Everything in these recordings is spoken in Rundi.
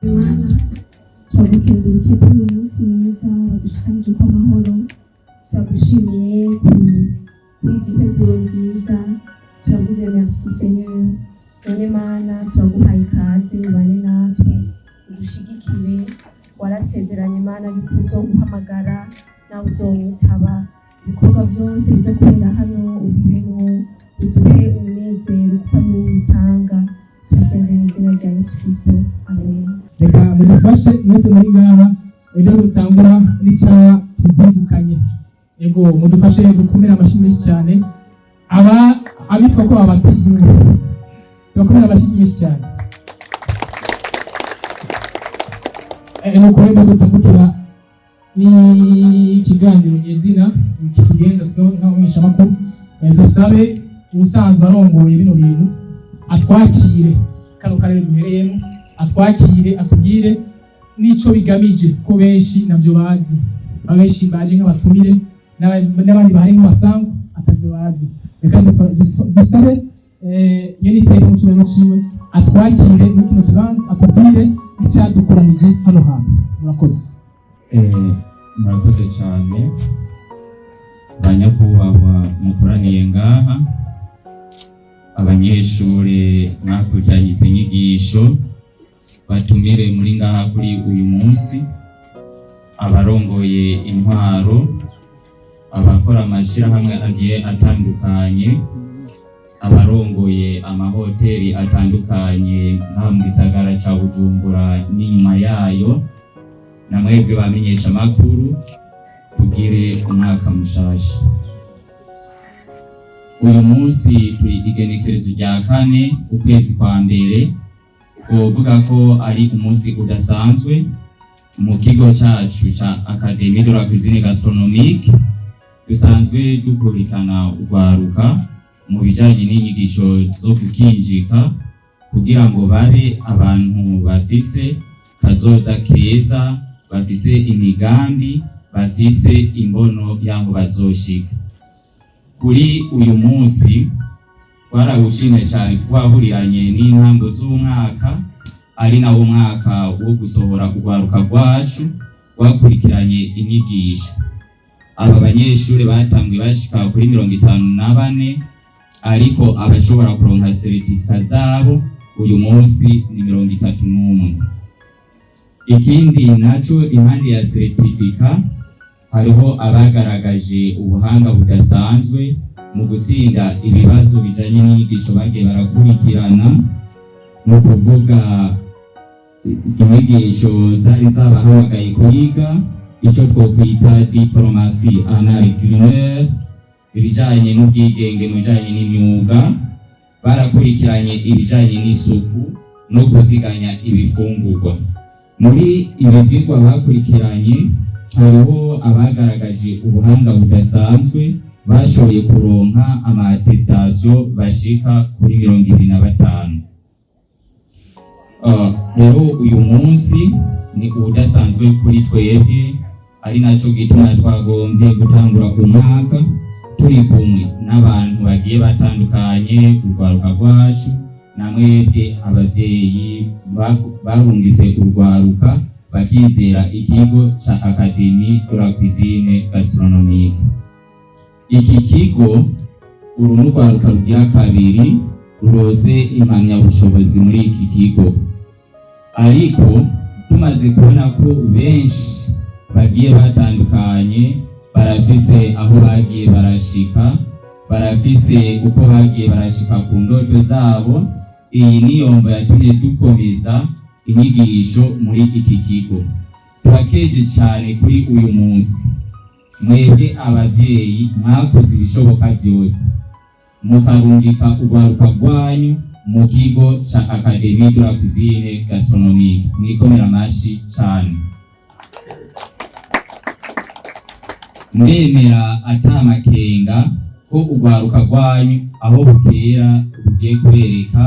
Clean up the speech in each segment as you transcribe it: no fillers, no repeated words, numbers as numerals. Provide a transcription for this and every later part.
Mana, turagukengurukiye kuri uyu munsi mwiza wadushikanije ko amahoro. Turagushimiye kuri izi nteguro nziza. Turavuze merci Seigneur. None Mana, turaguhaye ikaze, ubane natwe, udushigikire. Warasezeranye Mana yuko uzoguhamagara nawe uzomwitaba. Ibikorwa byose biza kubera hano ubibemo, uduhe umunezero kuko ari wowe utanga. Tubisenze mu izina rya Yesu Kristo, amen. Reka mudufashe mwese muri ngaha ejo dutangura n'ica tuzindukanye. Ego, mudufashe dukomere amashyi menshi cyane aba abitwa ko babatijwe mwese, tubakomere amashyi menshi cyane. Nuko rero dutangukira n'ikiganiro nyezina kitugenza nk'abamenyeshamakuru. Dusabe ubusanzwe arongoye bino bintu atwakire kano karere duhereyemo, atwakire, atubwire n'ico bigamije, ko benshi navyo bazi. Abenshi baje nk'abatumire n'abandi bahari nk'abasangu atavyo bazi. Reka dusabe nyene iteka mu cubahiro ciwe atwakire muri kino kibanza, atubwire icyadukoranije hano hantu. Murakoze. Murakoze cyane, banyakubahwa mukoraniye ngaha, abanyeshuri mwakurikiranye izi nyigisho, batumire muri ngaha kuri uyu munsi, abarongoye intwaro, abakora amashirahamwe agiye atandukanye, abarongoye amahoteli atandukanye ngaha mu gisagara ca Bujumbura n'inyuma yayo, na mwebwe bamenyesha amakuru, tugire umwaka mushasha. Uyu munsi turi igenekerezo rya 4 ukwezi kwa mbere, twovuga ko ari umunsi udasanzwe mu kigo cyacu ca Académie de la Cuisine Gastronomique. Dusanzwe dukurikana urwaruka mu bijanye n'inyigisho zo gukinjika kugira ngo babe abantu bafise kazoza keza, bafise imigambi, bafise imbono y'aho bazoshika. Kuri uyu munsi twarawushimye cyane kuko wahuriranye n'intango z'umwaka, ari nawo mwaka wo gusohora urwaruka rwacu rwakurikiranye inyigisho. Aba banyeshuri batanguye bashika kuri 54, ariko abashobora kuronka certificat zabo uyu munsi ni 31. Ikindi naco, impande ya certificat, hariho abagaragaje ubuhanga budasanzwe mu gutsinda ibibazo bijanye n'inyigisho bagiye barakurikirana, ni ukuvuga inyigisho zari zabahamagaye kwiga icyo twokwita diplomatie en art culinaire, ibijanye n'ubwigenge mu bijanye n'imyuga. Barakurikiranye ibijanye n'isuku no kuziganya ibifungurwa. Muri ibi vyigwa bakurikiranye, hariho abagaragaje ubuhanga budasanzwe, bashoboye kuronka ama attestation bashika kuri 25. Rero uyu munsi ni udasanzwe kuri twebwe, ari naco gituma twagombye gutangura umwaka turi kumwe n'abantu bagiye batandukanye, urwaruka rwacu na mwebwe abavyeyi barungitse urwaruka bakizera ikigo ca Académie de la Cuisine Gastronomique. Iki kigo, uru n'urwaruka rugira kabiri rurose impamyabushobozi muri iki kigo, ariko tumaze kubona ko benshi bagiye batandukanye barafise aho bagiye barashika, barafise uko bagiye barashika ku ndoto zabo. Iyi niyo mvo yatumye dukomeza inyigisho muri iki kigo. Turakeje cyane kuri uyu munsi mwebwe abavyeyi mwakoze ibishoboka byose mukarungika urwaruka rwanyu mu kigo ca Académie de la Cuisine Gastronomique. Mwikomera amashi cane. Ndemera atamakenga ko urwaruka rwanyu aho bukera rugiye kubereka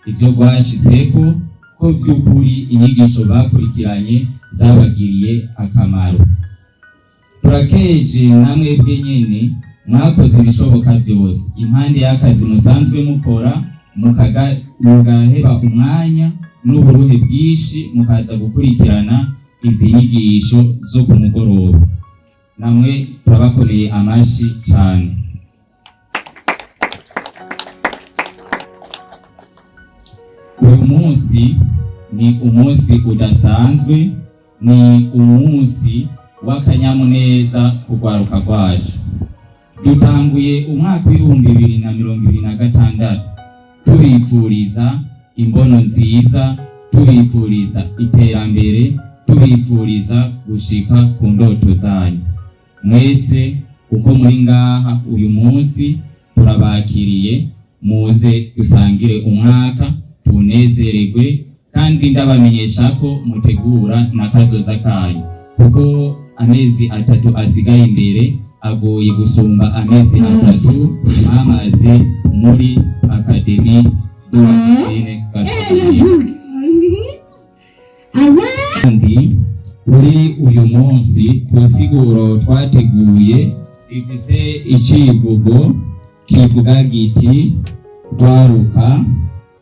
ibyo rwashitseko, ko vy'ukuri inyigisho bakurikiranye zabagiriye akamaro. Turakeje namwebwe nyene mwakoze ibishoboka byose impande y'akazi musanzwe mukora, mugaheba umwanya. n'uburuhe bwinshi mukaza gukurikirana izi nyigisho zo ku mugoroba. Namwe turabakomeye amashi cyane. Uyu munsi ni umunsi udasanzwe, ni umunsi w'akanyamuneza ku rwaruka rwacu. Dutanguye umwaka w'2026 tubifuriza imbono nziza, tubifuriza iterambere, tubifuriza gushika ku ndoto zanyu. Mwese uko muri ngaha uyu munsi, turabakiriye, muze dusangire umwaka, tunezererwe. Kandi ndabamenyesha ko mutegura na kazoza kanyu, kuko amezi 3 asigaye imbere agoye gusumba amezi 3 mwamaze muri Académie de la Cuisine Gastronomique. Kandi kuri uyu munsi, ku nsiguro twateguye ifise icivugo kivuga giti: "Rwaruka,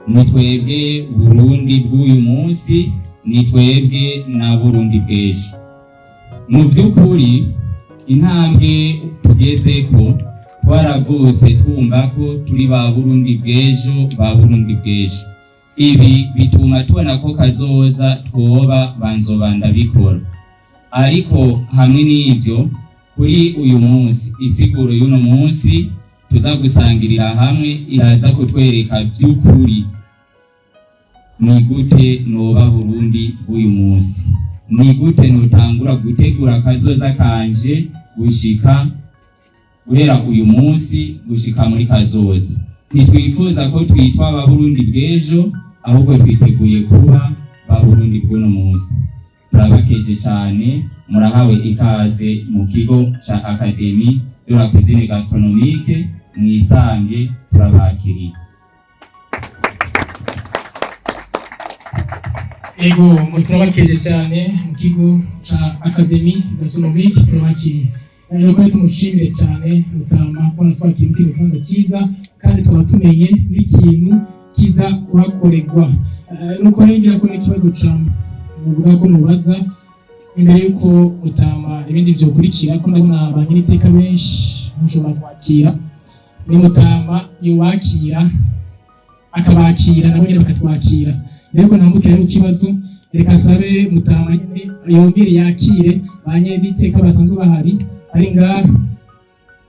ni twebwe Burundi bw'uyu munsi, ni twebwe na Burundi bw'ejo." Mu by'ukuri, intambwe tugezeko, twaravutse twumva ko turi ba Burundi bw'ejo, ba Burundi bw'ejo. Ibi bituma tubona ko kazoza twoba banzoba ndabikora. Ariko hamwe n'ibyo, kuri uyu munsi, isiguro y'uno munsi tuza gusangirira hamwe iraza kutwereka by'ukuri ni gute noba Burundi bw'uyu munsi, ni gute notangura gutegura kazoza kanje gushika guhera uyu munsi gushika muri kazoza. Ntitwifuza ko twitwa ba Burundi bw'ejo, ahubwo twiteguye kuba ba Burundi bw'uno munsi. Turabakeje cyane, murahawe ikaze mu kigo ca Académie de la Cuisine Gastronomique. Mwisange, turabakiriye. Ego, turabakeje cyane mu kigo ca Académie Gastronomique, turabakiriye. Rero tumushimire cyane Mutama kubona twakira kino kibanza cyiza, kandi tukaba tumenye n'ikintu kiza kuhakorerwa. Nuko rero ngira ko n'ikibazo ca muvuga ko mubaza imbere yuko Mutama ibindi byokurikira, ko ndabona ba nyir'iteka benshi mushobora kwakira, ni Mutama yowakira, akabakira nabo nyine bakatwakira. Rero ko ntambukira mu kibazo, reka sabe Mutama nyine yongere yakire ba nyir'iteka basanzwe bahari ari ngaha,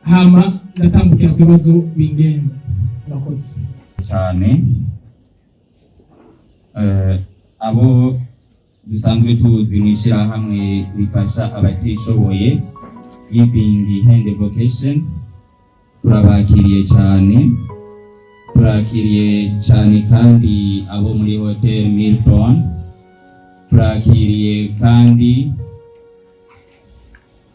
hama ndatambukira ku bibazo bingenza. Murakoze. Cyane. Abo dusanzwe tuzi mu ishyirahamwe rifasha abatishoboye, Giving Hand Vocation, turabakiriye cyane. Turakiriye cyane kandi abo muri Hotel Milton. Turakiriye kandi,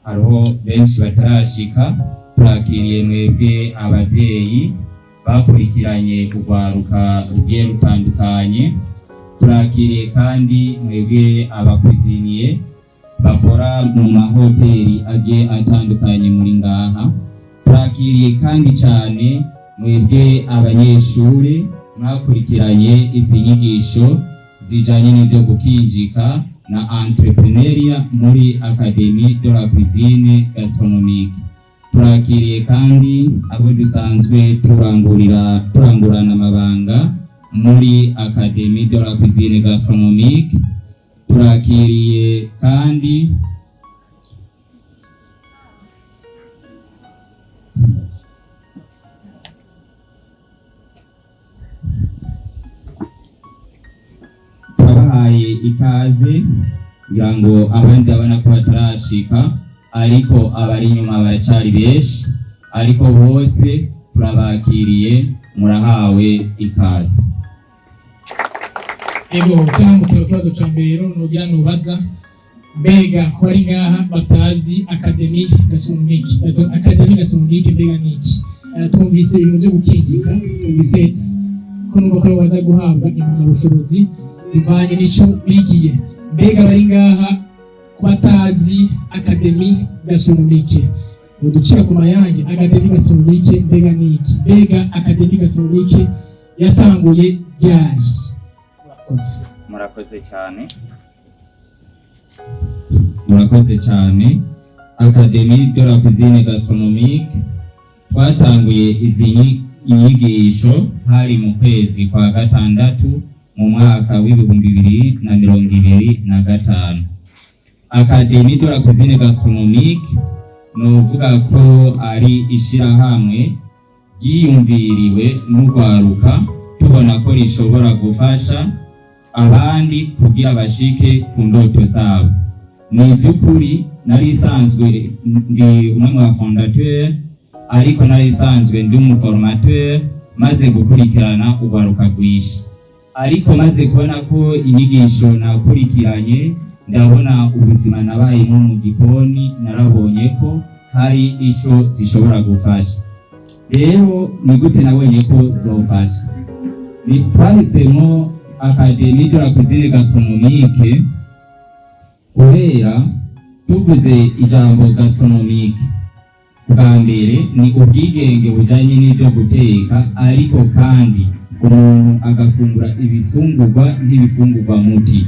hariho benshi batarashika. Turakiriye mwebwe ababyeyi bakurikiranye urwaruka rugiye rutandukanye. Turakiriye kandi mwebwe abacuisiniers bakora mu mahoteli agiye atandukanye muri ngaha. Turakiriye kandi cyane mwebwe abanyeshuri mwakurikiranye izi nyigisho zijanye n'ibyo gukinjika na entrepreneuriat muri Académie de la Cuisine Gastronomique. Turakiriye kandi abo dusanzwe turangurira, turangurana amabanga muri Académie de la Cuisine Gastronomique. Turakiriye kandi turabahaye ikaze. Ngira ngo abandi abona ko batarashika, ariko abari inyuma baracari benshi, ariko bose turabakiriye, murahawe ikaze. Ego, cyangwa kibazo ca mbere rero nogira nubaza: mbega ko bari ngaha batazi Académie Gastronomique, Académie Gastronomique mbega niki? Twumvise ibintu byo gukinjika, twumvise ko nubwo ko baza guhabwa impamyabushobozi bivanye n'ico bigiye. Mbega bari ngaha ku batazi Académie Gastronomique, uducira ku mayange, Académie Gastronomique mbega niki? Mbega Académie Gastronomique yatanguye ryari? Murakoze. Murakoze cyane, murakoze cyane. Académie de la cuisine gastronomique twatanguye izi inyigisho hari mu kwezi kwa gatandatu mu mwaka w'2025. Académie de la cuisine gastronomique novuga ko ari ishirahamwe ryiyumviriwe n'urwaruka, tubona ko rishobora gufasha abandi kugira bashike ku ndoto zabo. Ni iby'ukuri, nari isanzwe ndi umwe mu bafondateur, ariko nari isanzwe ndi umuformateur, maze gukurikirana urwaruka rwinshi, ariko maze kubona ko inyigisho nakurikiranye, ndabona ubuzima nabayemo mu gikoni, narabonye ko hari ico zishobora gufasha. Rero ni gute nabonye ko zofasha? Ni twahisemo Académie de la cuisine gastronomique kubera tuvuze ijambo gastronomique, bwa mbere ni ubwigenge bujanye n'ivyo guteka, ariko kandi umuntu agafungura ibifungurwa nk'ibifungurwa muti.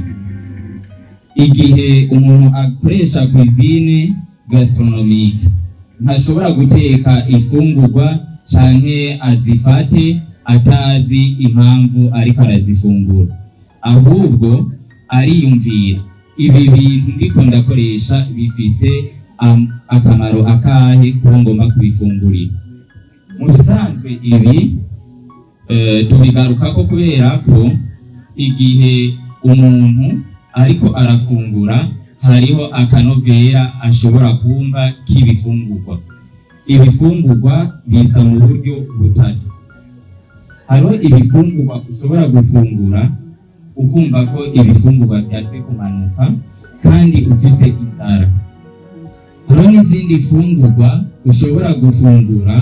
Igihe umuntu akoresha cuisine gastronomique, ntashobora guteka ifungurwa canke azifate atazi impamvu ariko arazifungura, ahubwo ariyumvira: ibi bintu ndiko ndakoresha bifise akamaro akahe kubo ngomba kubifungurira? Mu bisanzwe ibi tubigarukako kubera ko igihe umuntu ariko arafungura, hariho akanovera ashobora kumva k'ibifungurwa. Ibifungurwa biza mu buryo butatu. Hariho ibifungurwa ushobora gufungura ukumva ko ibifungurwa vyase kumanuka kandi ufise inzara. Hariho n'izindi fungurwa ushobora gufungura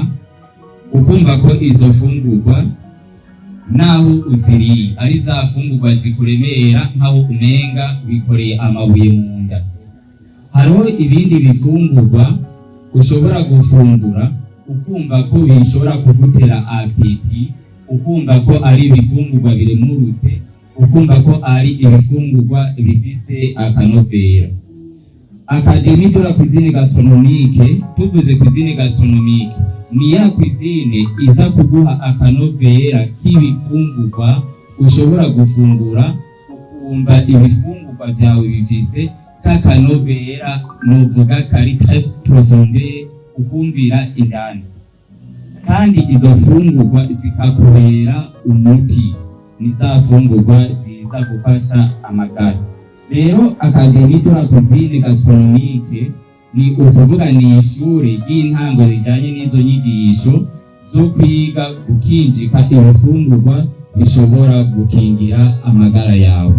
ukumva ko izo fungurwa naho uziriye ari za fungurwa zikuremera, nkaho umenga wikoreye amabuye mu nda. Hariho ibindi bifungurwa ushobora gufungura ukumva ko bishobora kugutera appétit, ukumva ko ari ibifungurwa biremurutse, ukumva ko ari ibifungurwa bifise akanovera. Académie de la cuisine gastronomique, tuvuze cuisine gastronomique, ni ya cuisine iza kuguha akanovera k'ibifungurwa ushobora gufungura ukumva ibifungurwa byawe bifise k'akanovera, novuga kari très profonde, ukumvira indani, kandi izo fungurwa zikakubera umuti. Ni za fungurwa ziza gufasha amagara. Rero Académie de la cuisine gastronomique ni ukuvuga ni ishure ry'intango rijanye n'izo nyigisho zo kwiga gukinjika ibifungurwa bishobora gukingira amagara yawe.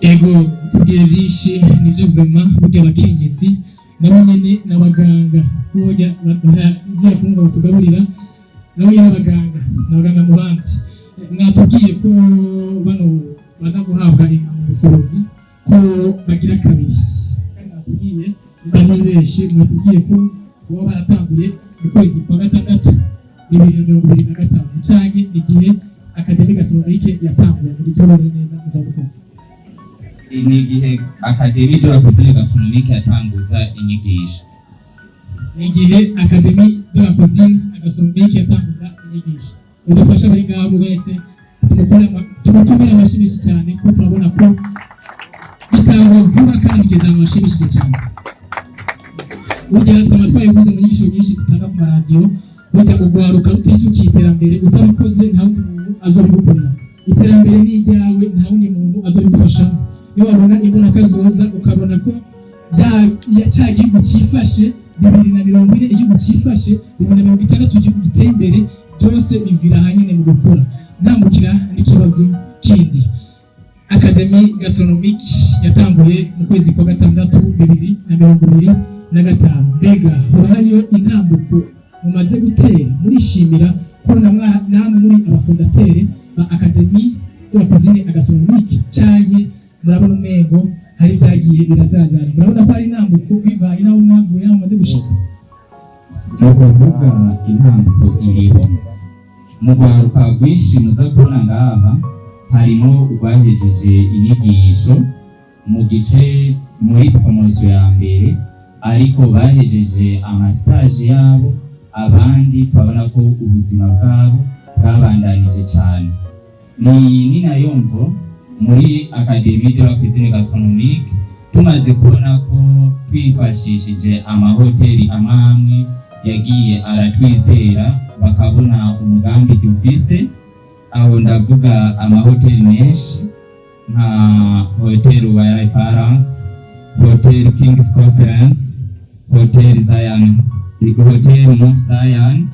Ego, tubwiye byinshi, nibyo vraiment. Burya abakenyezi nabo nyene n'abaganga, kuko baduha ziriya fungurwa batugaburira, nabo nyene n'abaganga, n'abaganga mu bandi. Mwatubwiye ko bano baza guhabwa impamyabushobozi ko bagira kabiri, kandi mwatubwiye, niba ntibeshe, mwatubwiye ko baba baratanguye mu kwezi kwa gatandatu 2025, canke igihe Académie gastronomique yatanguye mu gitorore neza muzabukoze. Ni igihe Académie de la cuisine gastronomique yatanguza inyigisho. Ni igihe Académie de la cuisine gastronomique yatanguza inyigisho. Udufasha bari ngaho wese tumukomere amashyi menshi cyane, ko turabona ko bitangwa vuba kandi bigeze ahantu hashimishije cyane. Burya twaba twabivuze mu nyigisho nyinshi dutanga ku maradiyo, burya ugwaruka rutijukiye iterambere, utabikoze nta wundi muntu azobigukorera. Iterambere ni iryawe, nta wundi muntu azobigufashamo. Niba wabona imbona kazoza, ukabona ko cya gihugu cyifashe 2040, igihugu cyifashe 2060, igihugu giteye imbere, byose bivira ahanyine mu gukora. Ntambukira n'ikibazo kindi. Académie gastronomique yatanguye mu kwezi kwa gatandatu 2025. Mbega hoba hariyo intambuko mumaze gutera? Murishimira ko namwe muri abafondateurs ba Académie de la cuisine gastronomique, canke murabona umengo hari ibyagiye birazazana? Murabona ko hari intambuko bivanye n'aho mwavuye n'aho mumaze gushika? Ni ukuvuga intambuko iriho mu rwaruka rwinshi muza kubona ngaha. Harimo urwahejeje inyigisho mu gice muri promotion ya mbere, ariko bahejeje ama stage yabo. Abandi turabona ko ubuzima bwabo bwabandanije cyane. Ni nayo mvo muri Académie de la Cuisine Gastronomique tumaze kubona ko twifashishije amahoteli amwe amwe yagiye aratwizera, bakabona umugambi dufise. Aho ndavuga amahoteli menshi nka Hotel Royal Palace, Hotel Kings Conference, Hotel Zion, Hotel Mount Zion,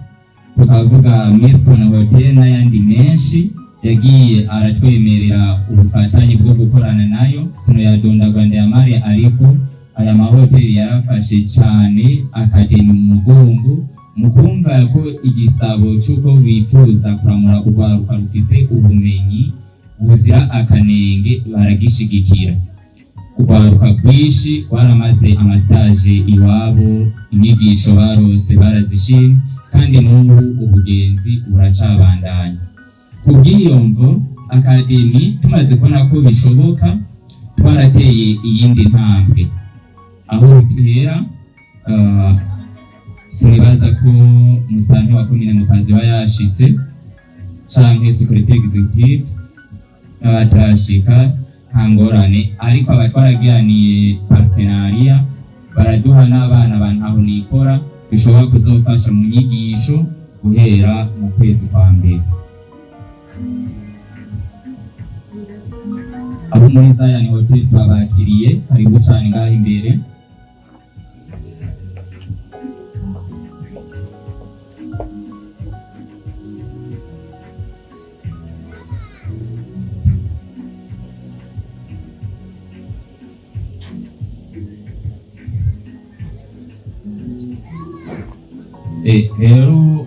tukavuga Milton Hotel n'ayandi menshi yagiye aratwemerera ubufatanye bwo gukorana nayo. Sinoyadondagura ndayamare, ariko aya mahoteli yarafashe cyane Académie mu mugongo mu kumva ko igisabo cy'uko bifuza kuramura urwaruka rufise ubumenyi buzira akanenge, baragishigikira. Urwaruka rwinshi rwaramaze ama stage iwabo, inyigisho barose barazishimye, kandi n'ubu ubugenzi buracabandanya. Ku bw'iyo mvo, Académie tumaze kubona ko bishoboka, twarateye iyindi ntambwe. Aho duhera, sinibaza ko musitanteri wa komine Mukazi aba yashitse canke secrétaire exécutif. N'abatarashika nta ngorane, ariko abatwaragiraniye partenariat baraduha n'abana ba ntaho nikora bishobora kuzofasha mu nyigisho guhera mu kwezi kwa mbere. Abo muri Zion Hotel twabakiriye, karibu cyane ngaha imbere. Rero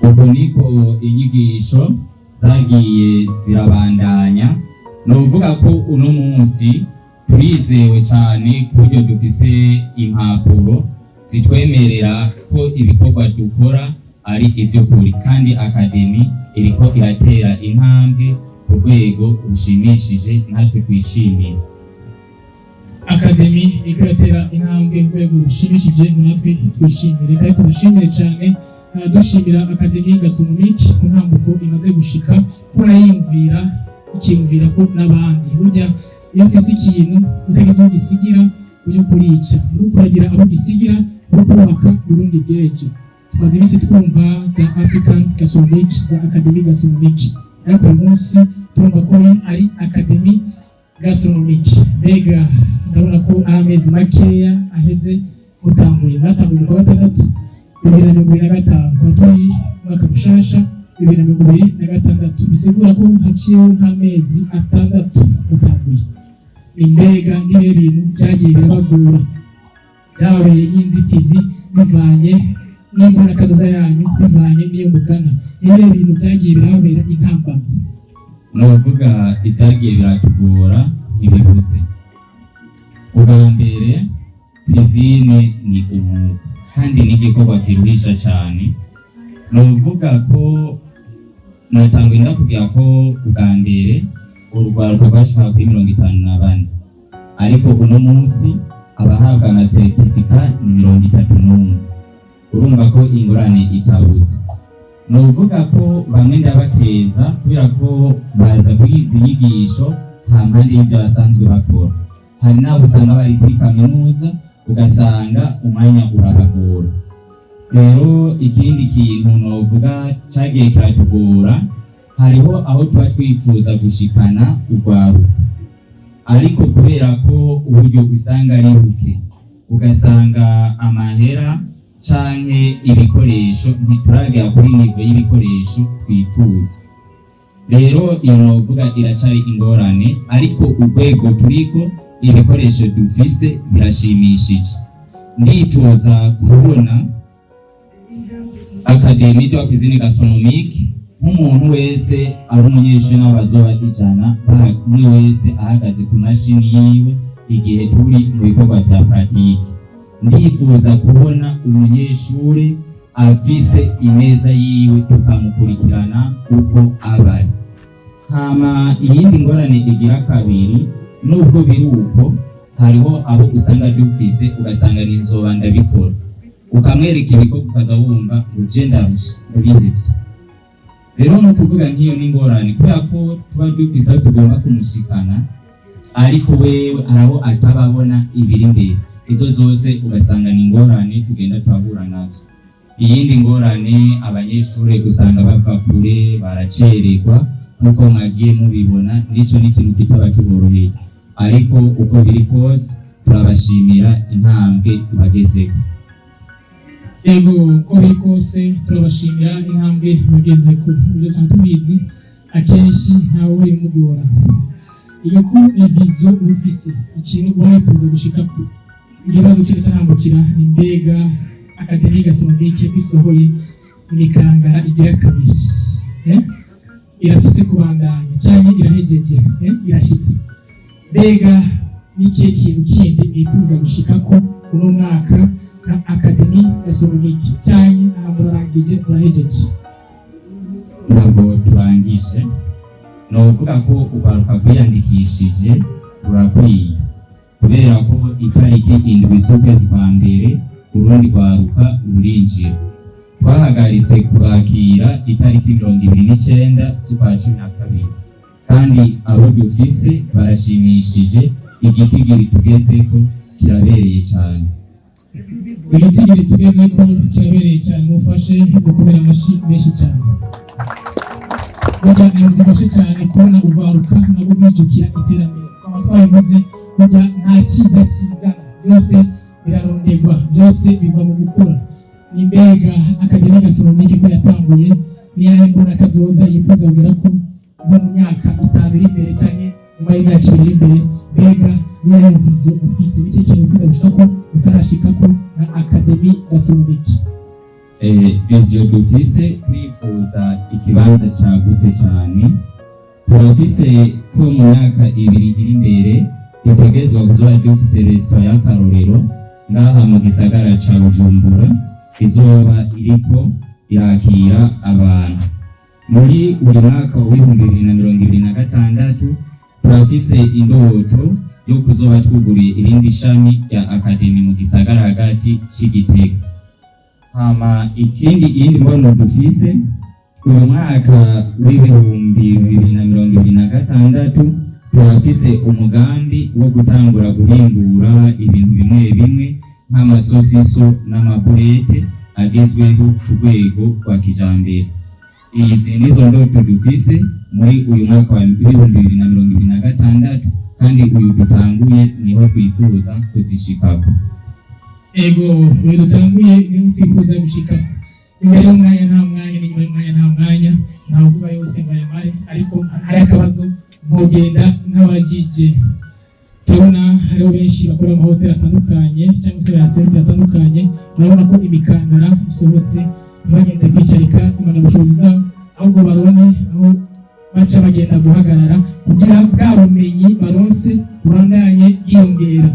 uko niko inyigisho zagiye zirabandanya. Ni ukuvuga ko uno munsi turizewe cyane ku buryo dufise impapuro zitwemerera ko ibikorwa dukora ari iby'ukuri, kandi Académie iriko iratera intambwe ku rwego rushimishije natwe twishimiye. Académie iriko iratera intambwe ku rwego rushimishije ngo natwe twishimire. Kandi tubashimire cyane, dushimira Académie Gastronomique ku ntambuko imaze gushika, kubona yiyumvira ikiyumvira ko n'abandi. Burya iyo ufise ikintu utagize aho ugisigira, ujya kurica, uriko uragira abo ugisigira, uri kubaka Burundi bw'ejo. Tumaze iminsi twumva za African Gastronomique, za Académie Gastronomique, ariko uyu munsi turumva ko ari Académie Gastronomique. Mbega ndabona ko ari amezi makeya aheze mutanguye. Mwatanguye mu kwa gatandatu 2025, tukaba turi umwaka mushasha 2026, bisigura ko haciyeho nk'amezi 6 mutanguye. Imbega n'ibihe bintu byagiye birabagora, byababereye nk'inzitizi bivanye n'imbonakazoza yanyu, bivanye n'iyo mugana? N'ibihe bintu byagiye birababera intambamyi? Ni ukuvuga ibyagiye biratugora ntibibuze. Ubwa mbere, cuisine ni umwuga kandi n'igikorwa kiruhisha cyane. Ni ukuvuga ko natangwe ndakubwira ko ubwa mbere urwaruka rwashika kuri 54, ariko uno munsi abahabwa ama certificat ni 31. Urumva ko ingorane itabuze. Ni ukuvuga ko bamwe ndabakeza kubera ko baza kuri izi nyigisho nta mpande y'ibyo basanzwe bakora. Hari n'abo usanga bari kuri kaminuza, ugasanga umwanya urabagora. Rero ikindi kintu novuga cagiye kiratugora, hariho aho tuba twifuza gushikana urwaruka, ariko kubera ko uburyo usanga ari buke, ugasanga amahera canke ibikoresho ntituragera kuri niveau y'ibikoresho twifuza. Rero iyo novuga iracari ingorane, ariko urwego turiko, ibikoresho dufise birashimishije. Ndifuza kubona Académie de la Cuisine Gastronomique nk'umuntu wese ari umunyeshuri n'abo bazoba 100, umwe wese ahagaze ku mashini yiwe igihe turi mu bikorwa vya pratique. Ndifuza kubona umunyeshuri. Afise imeza yiwe, tukamukurikirana uko abari. Hama iyindi ngorane igira kabiri, nubwo biri uko, hariho abo usanga dufise, ugasanga ni nzoba ndabikora, ukamwereka ibikorwa, ukaza wumva ngo je ndarusha, ndabihevye. Rero ni ukuvuga nk'iyo ni ingorane, kubera ko tuba dufise aho tugomba kumushikana, ariko wewe haraho atababona ibiri imbere. Izo zose ugasanga ni ingorane tugenda turahura nazo. Iyindi ngorane, abanyeshuri usanga bava kure, baracererwa nk'uko mwagiye mubibona. Nico ni ikintu kitaba kiboroheye, ariko uko biri kose turabashimira intambwe ibagezeko. Ego, uko biri kose turabashimira intambwe bageze ko. Ibyo tuba tubizi, akenshi ntawe uri mugora. Iyo ko ni vision uba ufise, ikintu uba wifuza gushikako. Ikibazo kiri cyarambukira ni: mbega Académie Gastronomique isohoye imikangara igira kabiri, eh? Irafise kubandanya canke irahejeje, eh? Irashitse? Mbega n'ikihe kintu kindi mwifuza gushikako uno mwaka nka Académie Gastronomique, canke aha murarangije, murahejeje? Ntabwo turangije. Ni ukuvuga ko urwaruka rwiyandikishije rurakwiye, kubera ko itariki 7 z'ukwezi kwa mbere urundi rwaruka rurinjira. Twahagaritse kubakira itariki 29 z'ukwa 12, kandi abo dufise barashimishije. Igitigiri tugezeko kirabereye cyane. Igitigiri tugezeko kirabereye cyane. Mufashe gukomera amashyi menshi cyane. Burya ni bidufashe cyane kubona urwaruka nabwo rwijukira iterambere. Twaba twabivuze, burya nta cyiza kizana, byose birarondegwa, byose biva mu gukora. Ni mbega Académie Gastronomique ko yatanguye, niyahe mbona kazoza yifuza kugera ko nko mu myaka 5 iri imbere cyangwa nyuma y'imyaka 2 iri imbere? Mbega niyahe vision ufise? Nicyo kintu wifuza gushika ko utarashikako nka Académie Gastronomique? Vision dufise, turifuza ikibanza cagutse cyane. Turafise ko mu myaka 2 iri imbere dutegerezwa kuzoba dufise resitora y'akarorero ngaha mu gisagara ca Bujumbura, izoba iriko irakira abantu. Muri uyu mwaka wa 2026 turafise indoto yo kuzoba twuguriye irindi shami rya Académie mu gisagara hagati c'i Gitega. Hama ikindi, iyindi mbono dufise, uyu mwaka wa 2026 turafise umugambi wo gutangura guhingura ibintu bimwe bimwe nk'amasosiso n'amaboulettes agezweho ku rwego rwa kijambere. Izi nizo ndoto dufise muri uyu mwaka wa 2026, kandi uyu dutanguye niho twifuza kuzishikako. Ego, uyu dutanguye niho twifuza gushika. Imbere y'umwanya nta mwanya, n'inyuma y'umwanya nta mwanya, nta uvuga yose ngo ayamare, ariko hari akabazo ntogenda n'abajije. Turabona hariho benshi bakora amahoteli atandukanye cyangwa se bayasentere atandukanye, urabona ko imikangara isohotse, ntibagende kwicarika impamyabushobozi zabo, ahubwo baronke aho baca bagenda guhagarara kugira bwa bumenyi baronse bubandanye bwiyongera.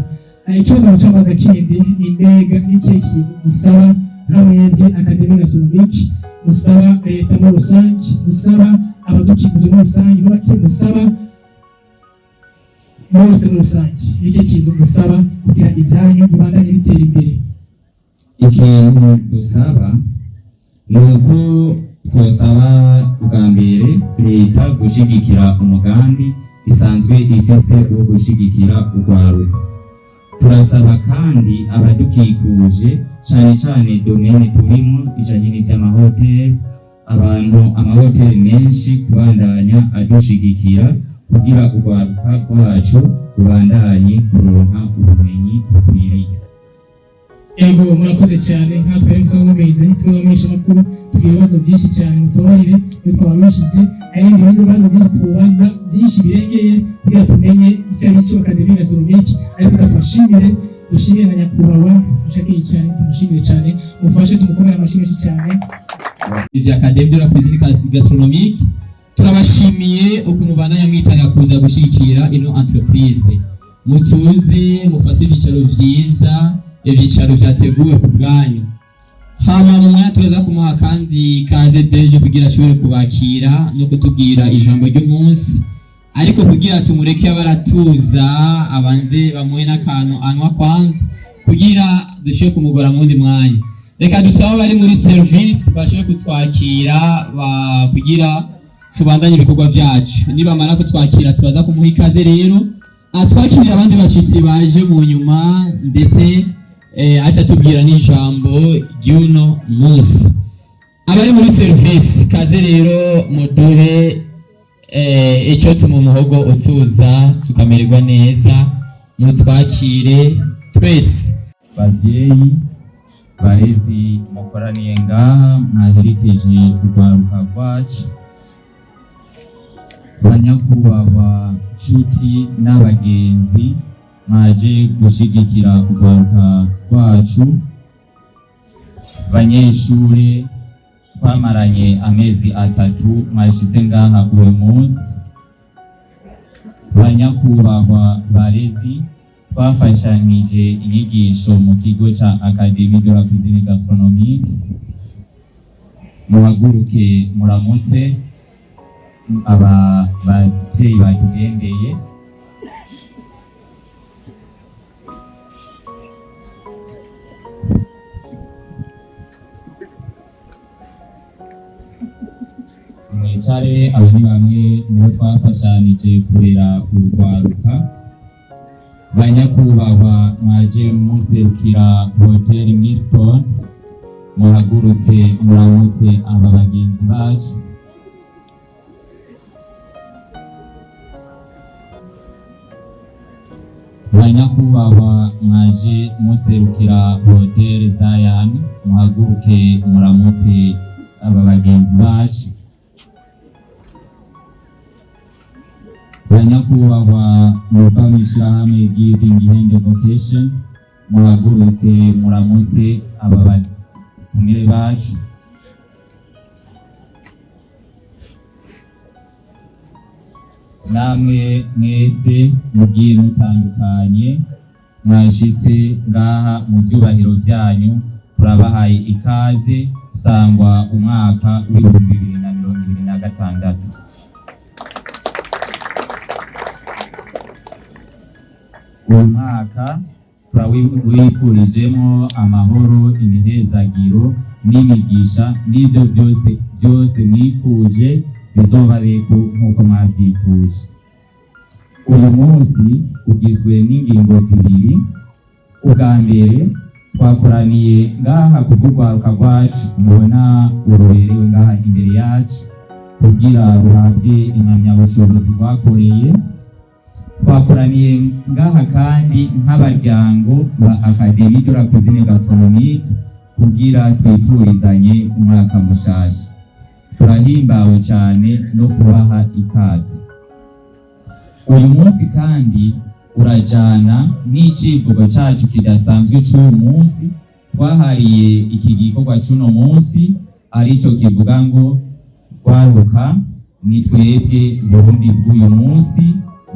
Ikibazo cy'amazi kindi ni: mbega n'ikihe kintu musaba nka mwebwe Académie Gastronomique, musaba leta muri rusange, musaba abadukikije muri rusange, muri bake musaba bose muri rusange? Nicyo kintu musaba kugira ibyanyu bibandanye bitera imbere? Ikintu dusaba ni uko twosaba bwa mbere leta gushigikira umugambi isanzwe ifise wo gushigikira urwaruka. Turasaba kandi abadukikuje, cane cane domaine turimo ijanye n'ivy'amahoteli, abantu amahoteli menshi kubandanya adushigikira kugira urwaruka rwacu rubandanye kuronka ubumenyi bukwiriye. Ego, murakoze cyane. Nkatwe rero musanzwe mubizi, tubamenyesha amakuru, tugira ibibazo byinshi cyane. Mutubarire iyo twabarushije. Hari n'ibindi bibazo byinshi tubaza, byinshi birengeye kugira tumenye icyo ari cyo Académie Gastronomique. Ariko reka tubashimire, dushimire na nyakubahwa ashaka cyane, tumushimire cyane. Mufashe tumukomere amashyi menshi cyane. Ivya Académie de la Cuisine Gastronomique, turabashimiye ukuntu bandanya mwitanga kuza gushigikira ino entreprise. Mutuze mufate ivyicaro vyiza, ivyicaro vyateguwe ku bwanyu. Hama mu mwanya turaza kumuha kandi kaze DG kugira ashobore kubakira no kutubwira ijambo ry'umunsi, ariko kugira tumureke abaratuza abanze bamuhe n'akantu anywa kwanza kugira dushobore kumugora mu wundi mwanya. Reka dusabe abari muri service bashobore kutwakira kugira tubandanye ibikorwa byacu. Nibamara kutwakira, turaza kumuha ikaze rero atwakirira abandi bashitsi baje mu nyuma, ndetse aca tubwira n'ijambo ry'uno munsi. Abari muri service, kaze rero muduhe icyo tuma umuhogo utuza tukamererwa neza, mutwakire twese. Bavyeyi, barezi mukoraniye ngaha mwaherekeje urwaruka rwacu, banyakubahwa, nshuti n'abagenzi mwaje gushigikira urwaruka rwacu, banyeshure twamaranye amezi 3 mwashize ngaha uyu munsi, banyakubahwa barezi twafashanije inyigisho mu kigo ca Académie de la Cuisine Gastronomique, muhaguruke muramutse aba bavyeyi batugendeye. Mwicare. Aba ni bamwe mubo twafashanije kurera urwaruka. Banyakubahwa mwaje muserukira Hotel Milton, muhagurutse muramutse aba bagenzi bacu. Banyakubahwa mwaje muserukira Hotel Zion, muhaguruke muramutse aba bagenzi bacu. Banyakubahwa muva mw'ishirahamwe Giving Hand Vocation, muhaguruke muramutse aba batumire bacu. Namwe mwese mugiye mutandukanye mwashitse ngaha mu vyubahiro vyanyu, turabahaye ikaze. Sangwa umwaka w'2026. Uyu mwaka turawifurijemo amahoro, imihezagiro n'imigisha, n'ivyo byose byose mwifuje bizobabeko nk'uko mwavyifuje. Uyu munsi ugizwe n'ingingo zibiri. Ubwa mbere, twakoraniye ngaha kubw'urwaruka rwacu mubona uruberewe ngaha imbere yacu kugira ruhabwe impamyabushobozi rwakoreye. Twakoraniye ngaha kandi nk'abaryango ba Académie de la Cuisine Gastronomique kugira twifurizanye umwaka mushasha. Turahimbawe cyane no kubaha ikaze. Uyu munsi kandi urajana n'icivugo cacu kidasanzwe c'uyu munsi twahariye iki gikorwa c'uno munsi, arico kivuga ngo: "Rwaruka, ni twebwe Burundi bw'uyu munsi,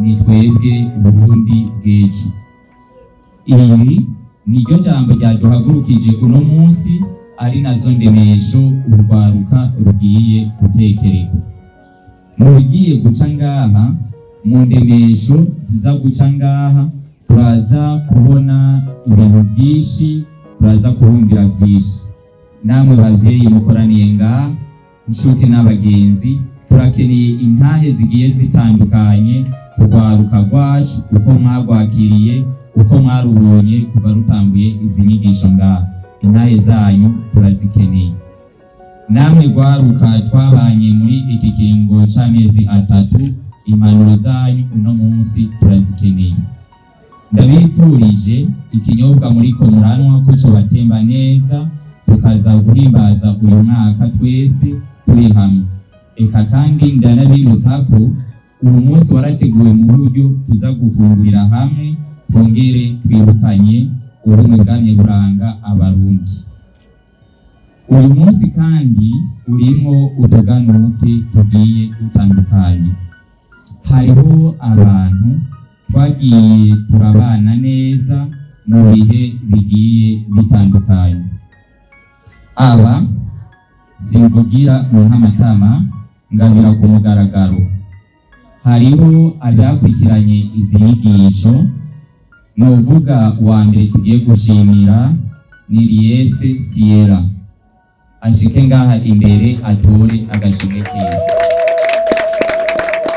ni twebwe Burundi bw'ejo." Iri niryo jambo ryaduhagurukije uno munsi, ari nazo ndemesho urwaruka rugiye gutekererwa mu bigiye guca ngaha. Mu ndemesho ziza guca ngaha, turaza kubona ibintu byinshi, turaza kuhumvira byinshi. Namwe bavyeyi mukoraniye ngaha, inshuti n'abagenzi, turakeneye intahe zigiye zitandukanye kurwaruka rwacu, uko mwarwakiriye, uko mwarubonye kuva rutanguye izi nyigisho ngaha. Intahe zanyu turazikeneye. Namwe rwaruka twabanye muri iki kiringo c'amezi 3, impanuro zanyu uno munsi turazikeneye. Ndabifurije ikinyobwa muriko muranwa ko cobatemba neza, tukaza guhimbaza uyu mwaka twese turi hamwe. Eka kandi ndanabibutsa ko uyu munsi warateguwe mu buryo tuza gufungurira hamwe, twongere twibukanye ubumwe bwamye buranga Abarundi. Uyu munsi kandi urimo utuganuke tugiye dutandukanye. Hariho abantu twagiye turabana neza mu bihe bigiye bitandukanye. Aba simvugira mu ntamatama, ngabira ku mugaragaro. Hariho abakurikiranye izi nyigisho. Novuga uwa mbere tugiye gushimira ni Liese Sierra, ashike ngaha imbere atore agashimwe kiwe.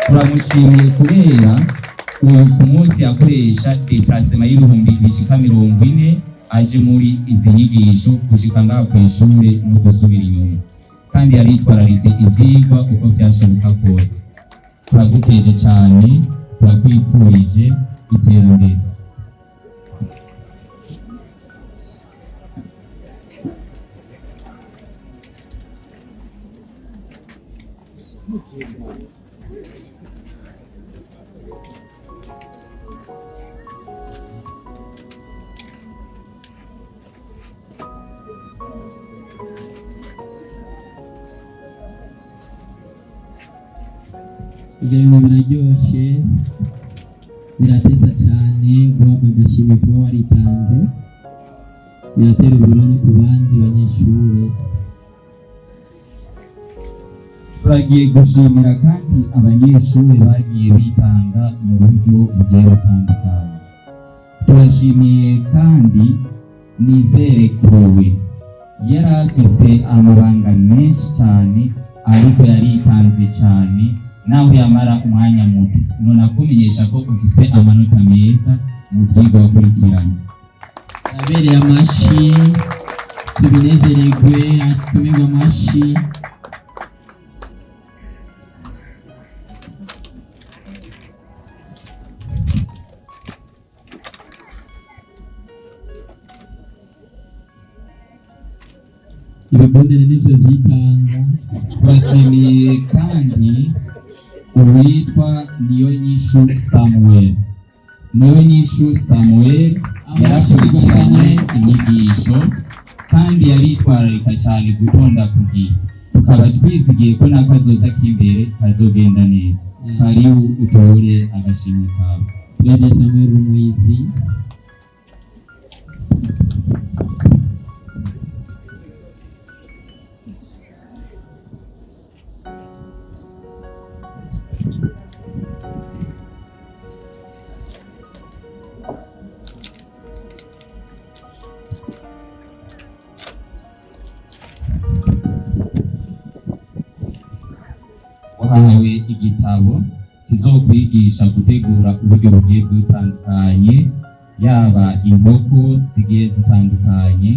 Turamushimiye kubera ubu ku munsi yakoresha déplacement y'ibihumbi bishika 40 aje muri izi nyigisho, gushika ngaha ku ishure no gusubira inyuma, kandi yaritwararitse ivyigwa uko vyashoboka kose. Turagukeje cyane, turakwipfurije iterambere. Ibyo bintu biraryoshe, birateza cyane guhabwa agashimwe kuba waritanze, biratera uburo no ku bandi banyeshuri. Turagiye gushimira kandi abanyeshuri bagiye bitanga mu buryo bugiye butandukanye. Turashimiye kandi Nizere Kuwe, yari afise amabanga menshi cyane, ariko yaritanze cyane naho yamara umwanya muto. None akumenyesha ko ufise amanota meza mu byigwa wakurikiranye. Abereye amashi, tubinezererwe, atumirwe amashi. Ibibondere nivyo vyitanga. Turashimiye kandi uwitwa Niyonyishu Samuel. Niyonyishu Samuel yarakurikiranye inyigisho kandi yaritwararika cyane gutonda ku gihe, tukaba twizigiye ko n'akazoza k'imbere kazogenda neza. Karibu utore agashimwe kawe. Twebwe Samuel Rumuhizi. Wahawe igitabo kizokwigisha gutegura uburyo bugiye butandukanye, yaba inkoko zigiye zitandukanye.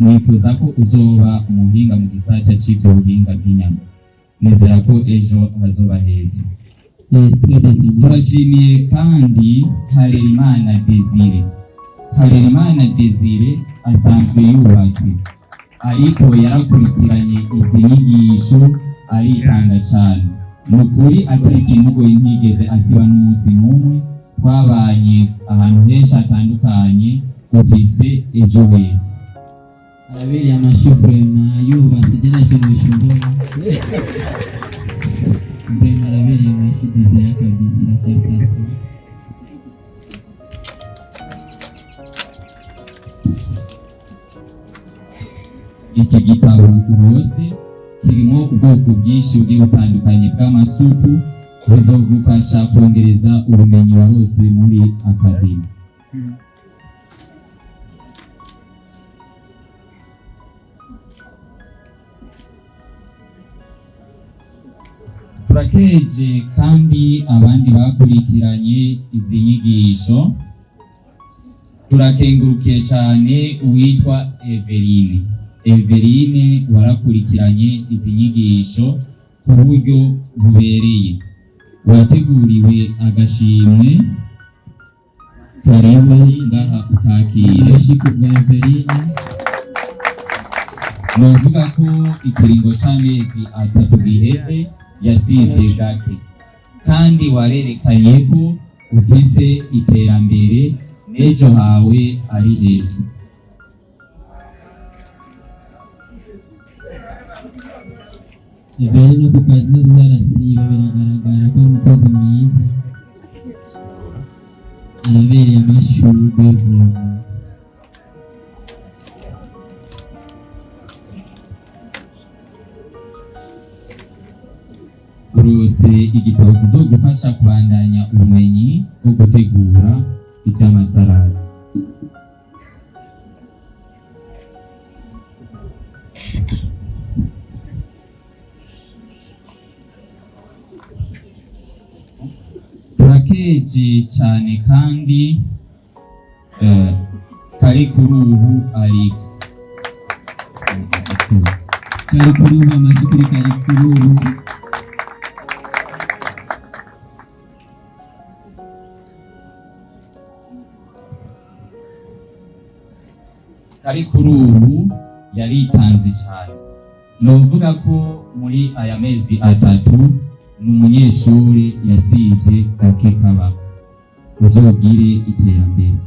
Nifuza ko uzoba umuhinga mu gisata c'ivyo buhinga bw'inyama. Nizera ko ejo hazoba heza. Yes, twebwe Samuel. Turashimiye kandi Harerimana Desire. Harerimana Desire asanzwe yubatse, ariko yarakurikiranye izi nyigisho, aritanga cyane. Ni ukuri atari ikimugoye, ntigeze asiba n'umunsi n'umwe. Twabanye ahantu henshi hatandukanye. Ufise ejo heza. Arabereye amashi vraiment, yubatse je nta kintu bishumbona. Vraiment arabereye amashi Desire kabisa, félicitations. Iki gitabo urose kirimo ubwoko bwinshi bugiye butandukanye bw'amasupu, buzogufasha kongereza ubumenyi warose muri académie. Turakeje kandi abandi bakurikiranye izi nyigisho. Turakengurukiye cyane uwitwa Everine. Everine, warakurikiranye izi nyigisho ku buryo bubereye, wateguriwe agashimwe. Karibu ngaha ukakire. Amashi ku bwa Everine. Novuga ko ikiringo c'amezi 3 giheze yasivye gake, kandi warerekanye ko ufise iterambere n'ejo hawe ari heza. Everine no ku kazi ntazarasiba, biragaragara ko ari umukozi mwiza, arabereye amashurwe vraiment. Urose igitabo kizogufasha kubandanya ubumenyi bwo gutegura iby'amasalade. Turakeje cyane kandi kari kuri ubu Alex. Kari kuri ubu, amashyi kuri kari kuri ubu. Kari kuri ubu yaritanze cyane, novuga ko muri aya mezi 3 ni umunyeshuri yasivye gake kaba. Uzogire iterambere.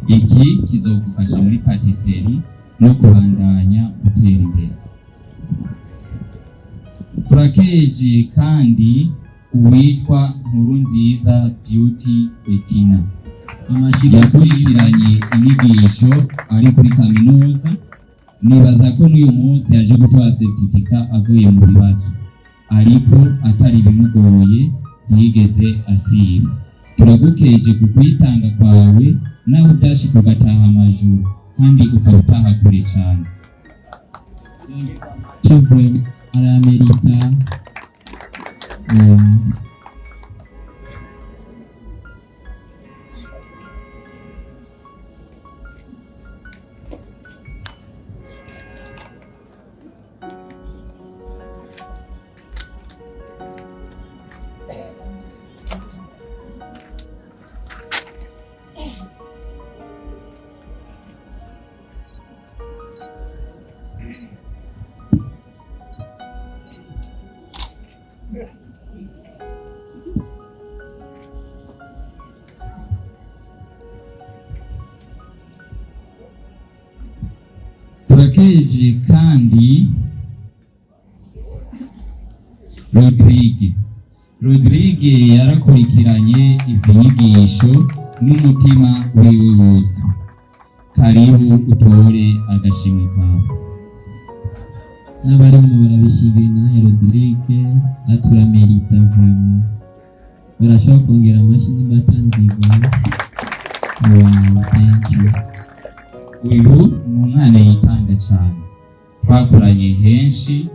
Iki kizogufasha muri pâtisserie no kubandanya gutera imbere. Turakeje kandi uwitwa Nkurunziza Beauty Bettina. Amashyi. Yakurikiranye inyigisho ari kuri kaminuza. Nibaza ko n'uyu munsi yaje gutora certificat avuye mu bibazo, ariko atari bimugoye, ntiyigeze asiba. Turagukeje ku kwitanga kwawe naho byashika ugataha amajoro kandi ukaba utaha kure cyane. Chevron aramerita. Turakeje kandi Rodrigue. Rodrigue yarakurikiranye izi nyigisho n'umutima wiwe wose. Karibu utore agashimwe kawe. N'abarimo barabishingira nawe Rodrigue aturamerita vraiment. Barashobora kongera amashyi nimba atanzigwa. Wow, thank you. Uyu ni umwana yitanga cyane, twakoranye henshi,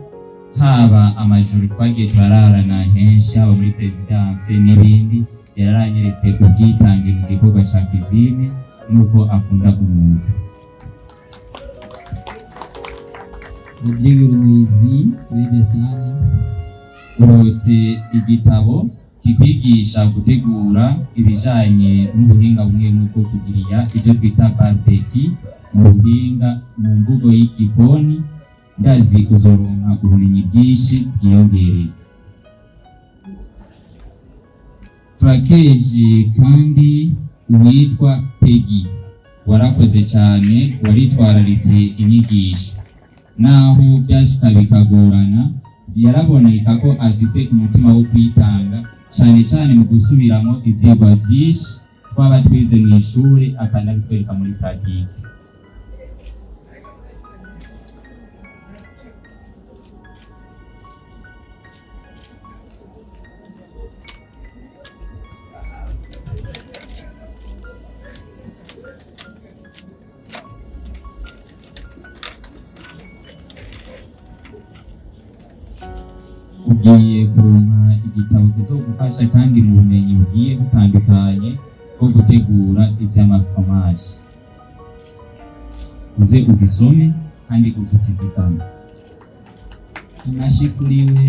haba amajoro twagiye turararana henshi, haba muri présidence n'ibindi. Yaranyeretse ubwitange mu gikorwa cya cuisine n'uko akunda umwuga. Rodrigue Rumwizi, turebe sana. Urose igitabo kikwigisha gutegura ibijanye n'ubuhinga bumwe bumwe bwo kugirira ibyo twita barbecue mu buhinga mu mvugo y'igikoni. Ndazi uzoronka ubumenyi bwinshi bwiyongereye. Turakeje kandi uwitwa Peggy. Warakoze cyane, waritwararitse inyigisho naho byashika bikagorana. Yaraboneka ko afise umutima wo kwitanga cyane cyane mu gusubiramo ivyigwa vyinshi twaba twize mu ishuri, akanabitwereka muri pratique. Ugiye kuronka igitabo kizogufasha kandi mu bumenyi bugiye butandukanye bwo gutegura ivy'amafromage. Uze ugisome kandi uze ukizigame. Amashyi kuri we,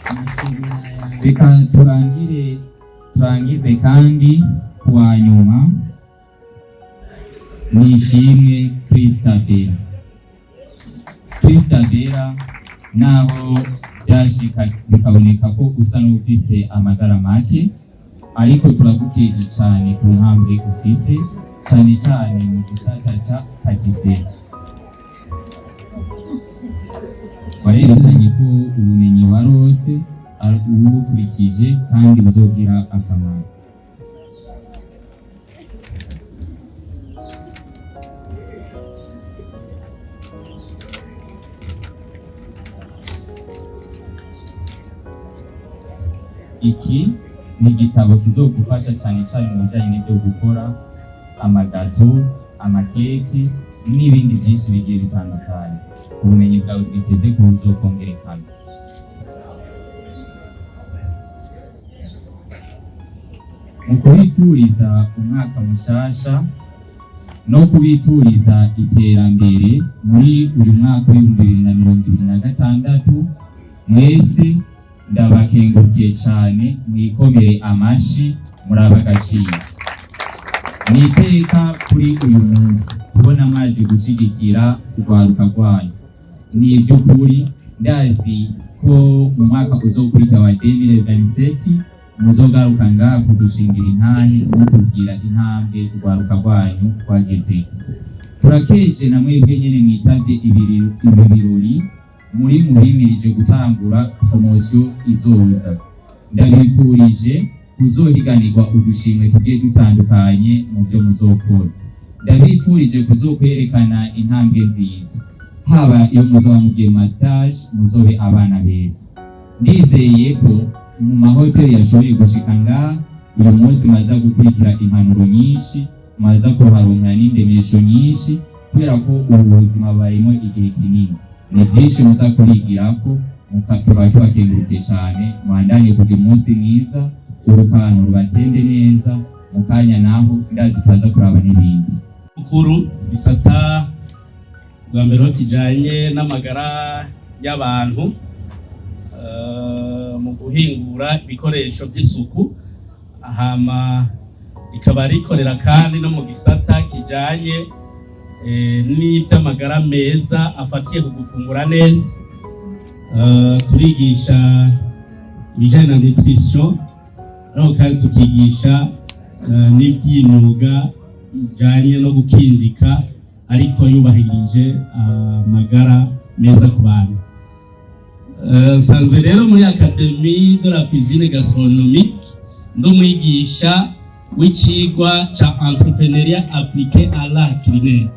amashyi n'aya. Reka turangire, turangize kandi kuwa nyuma, Nishimwe Christabella. Christabella, naho byashika bikaboneka ko usa n'ufise amagara make, ariko turagukeje cyane ku ntambwe ufise, cyane cyane mu gisata ca pâtisserie. Warerekanye ko ubumenyi warose ubukurikije kandi buzogira akamaro. Iki ni igitabo kizogufasha cyane cyane mu bijyanye n'ibyo gukora amagato, amakeke n'ibindi byinshi bigiye bitandukanye. Ubumenyi bwawe bwiteze ko buzokongerekana. Mu kubituriza umwaka mushasha no kubituriza iterambere muri uyu mwaka w'2026, mwese ndabakengurukiye cyane. Mwikomere amashi, muraba agaciro. Ni iteka kuri uyu munsi kubona mwaje gushyigikira urwaruka rwanyu. Ni iby'ukuri, ndazi ko mu mwaka uzokurikira wa 2027 muzogaruka ngaha kudushingira intahe, mutubwira intambwe urwaruka rwanyu rwagezeho. Turakeje na mwebwe nyene mwitavye ibi birori muri mubimirije gutangura promotion izoza. Ndabifurije kuzohiganirwa udushimwe tugiye dutandukanye mu byo muzokora. Ndabifurije kuzokwerekana intambwe nziza, haba iyo muzoba mugiye mu stage, muzobe abana beza. Ndizeye ko mu mahoteli yashoboye gushika ngaha uyu munsi maza gukurikira impanuro nyinshi, maza kuharonka n'indemesho nyinshi, kubera ko ubu buzima bubayemo igihe kinini, ni byinshi muza kurigirako. Tuba tubakengurukiye cyane. Mwandanye kugira umunsi mwiza, urukano rubatende neza. Mu kanya naho ndazi turaza kuraba n'ibindi. Mukuru gisata bwa mbere ho kijanye n'amagara y'abantu mu guhingura ibikoresho by'isuku, hama rikaba rikorera kandi no mu gisata kijanye n'iby'amagara meza afatiye ku gufungura neza. Turigisha ibijanye na nutrition, ariko kandi tukigisha n'iby'imyuga bijanye no gukinjika ariko yubahirije amagara meza ku bantu. Nsanzwe rero muri Académie de la Cuisine Gastronomique ndi umwigisha w'icigwa ca entrepreneuriat appliqué à l'art culinaire.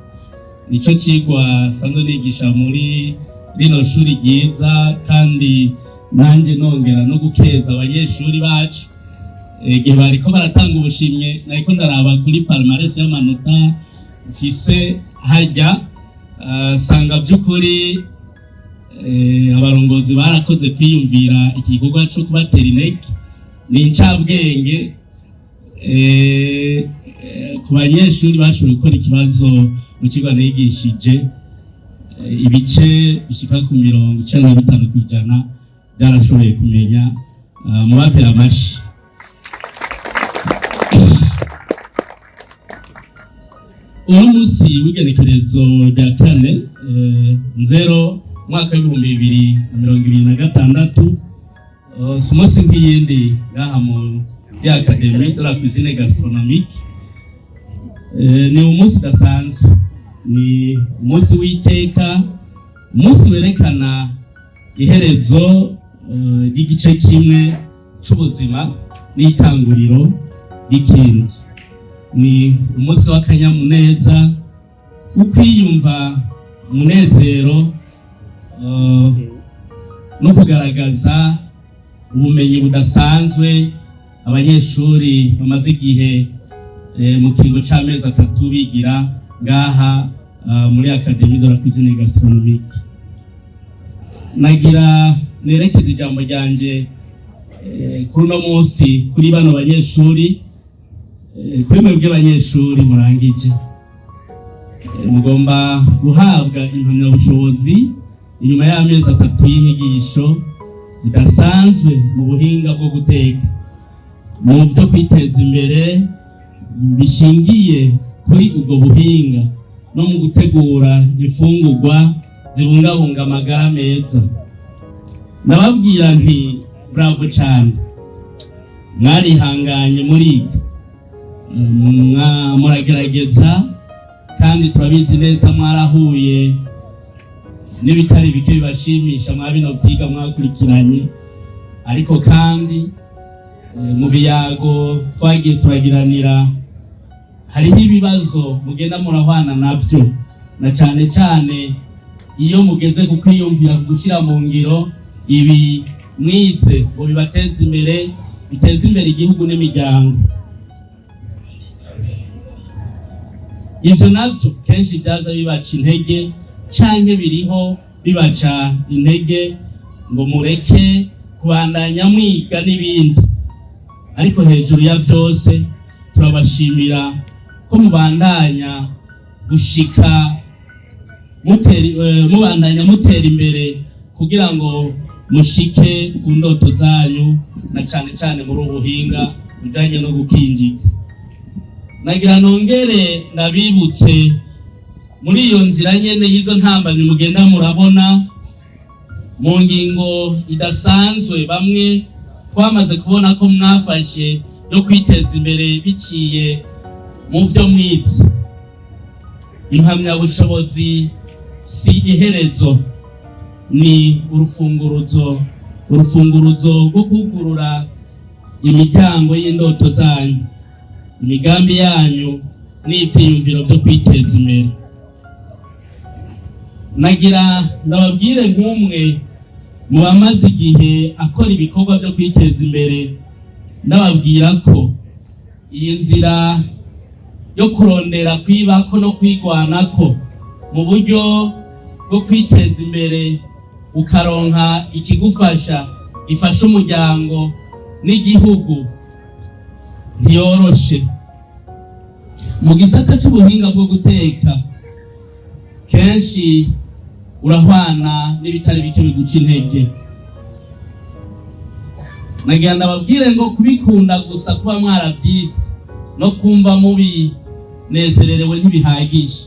Nico cigwa nsanzwe nigisha muri rino shuri ryiza, kandi nanjye nongera no gukeza abanyeshuri bacu. Igihe bariko baratanga ubushimwe, nariko ndaraba kuri palmarès y'amanota mfise hajya, sanga by'ukuri abarongozi barakoze kwiyumvira iki gikorwa cyo kubatera intege. Ni incabwenge ku banyeshuri bashoboye gukora ikibazo mu kigo nigishije, ibice bishika ku 95% byarashoboye kumenya. Mubapera amashi. Uno munsi w'igenekerezo rya 4 nzero umwaka w'2026 si umunsi nk'iyindi ngaha muri Académie de la Cuisine Gastronomique. Ni umunsi udasanzwe, ni umunsi w'iteka, umunsi werekana iherezo ry'igice kimwe c'ubuzima n'itanguriro ry'ikindi. Ni umunsi w'akanyamuneza, wo kwiyumva umunezero no kugaragaza ubumenyi budasanzwe abanyeshuri bamaze igihe mu kiringo c'amezi 3 bigira ngaha muri Académie de la Cuisine Gastronomique. Nagira nerekeze ijambo ryanje kuri uno munsi kuri bano banyeshuri, kuri mwebwe banyeshuri murangije. Mugomba guhabwa impamyabushobozi inyuma y'amezi 3 y'inyigisho zidasanzwe mu buhinga bwo guteka, mu byo kwiteza imbere bishingiye kuri ubwo buhinga no mu gutegura imfungurwa zibungabunga amagara meza. Ndababwira nti bravo cyane, mwarihanganye muriga, muragerageza, kandi turabizi neza mwarahuye N'ibitari bike bibashimisha mwa bino vyiga mwakurikiranye. Ariko kandi mu biyago twagiye turagiranira, hariho ibibazo mugenda murahwana navyo, na cane cane iyo mugeze ku kwiyumvira ku gushyira mu ngiro ibi mwize ngo bibateze imbere, biteze imbere igihugu n'imiryango. Ivyo navyo kenshi vyaza bibaca intege, canke biriho bibaca intege ngo mureke kubandanya mwiga n'ibindi. Ariko hejuru ya vyose, turabashimira ko mubandanya gushika mubandanya mutera imbere kugira ngo mushike ku ndoto zanyu, na cane cane muri ubu buhinga bujanye no gukinjika. Nagira nongere ndabibutse, muri iyo nzira nyene y'izo ntambamyi mugenda murabona, mu ngingo idasanzwe bamwe twamaze kubona ko mwafashe yo kwiteza imbere biciye mu vyo mwize. Impamyabushobozi si iherezo, ni urufunguruzo, urufunguruzo rwo kugurura imiryango y'indoto zanyu, imigambi yanyu n'ivyiyumviro vyo kwiteza imbere. Nagira ndababwire, nk'umwe mu bamaze igihe akora ibikorwa vyo kwiteza imbere, ndababwira ko iyi nzira yo kurondera kwibako no kwigwanako mu buryo bwo kwiteza imbere, ukaronka ikigufasha gifasha umuryango n'igihugu, ntiyoroshe. Mu gisata c'ubuhinga bwo guteka, kenshi urahwana n'ibitari bike biguca intege. Nagira ndababwire ngo kubikunda gusa, kuba mwarabyize no kumva mubinezererewe ntibihagije.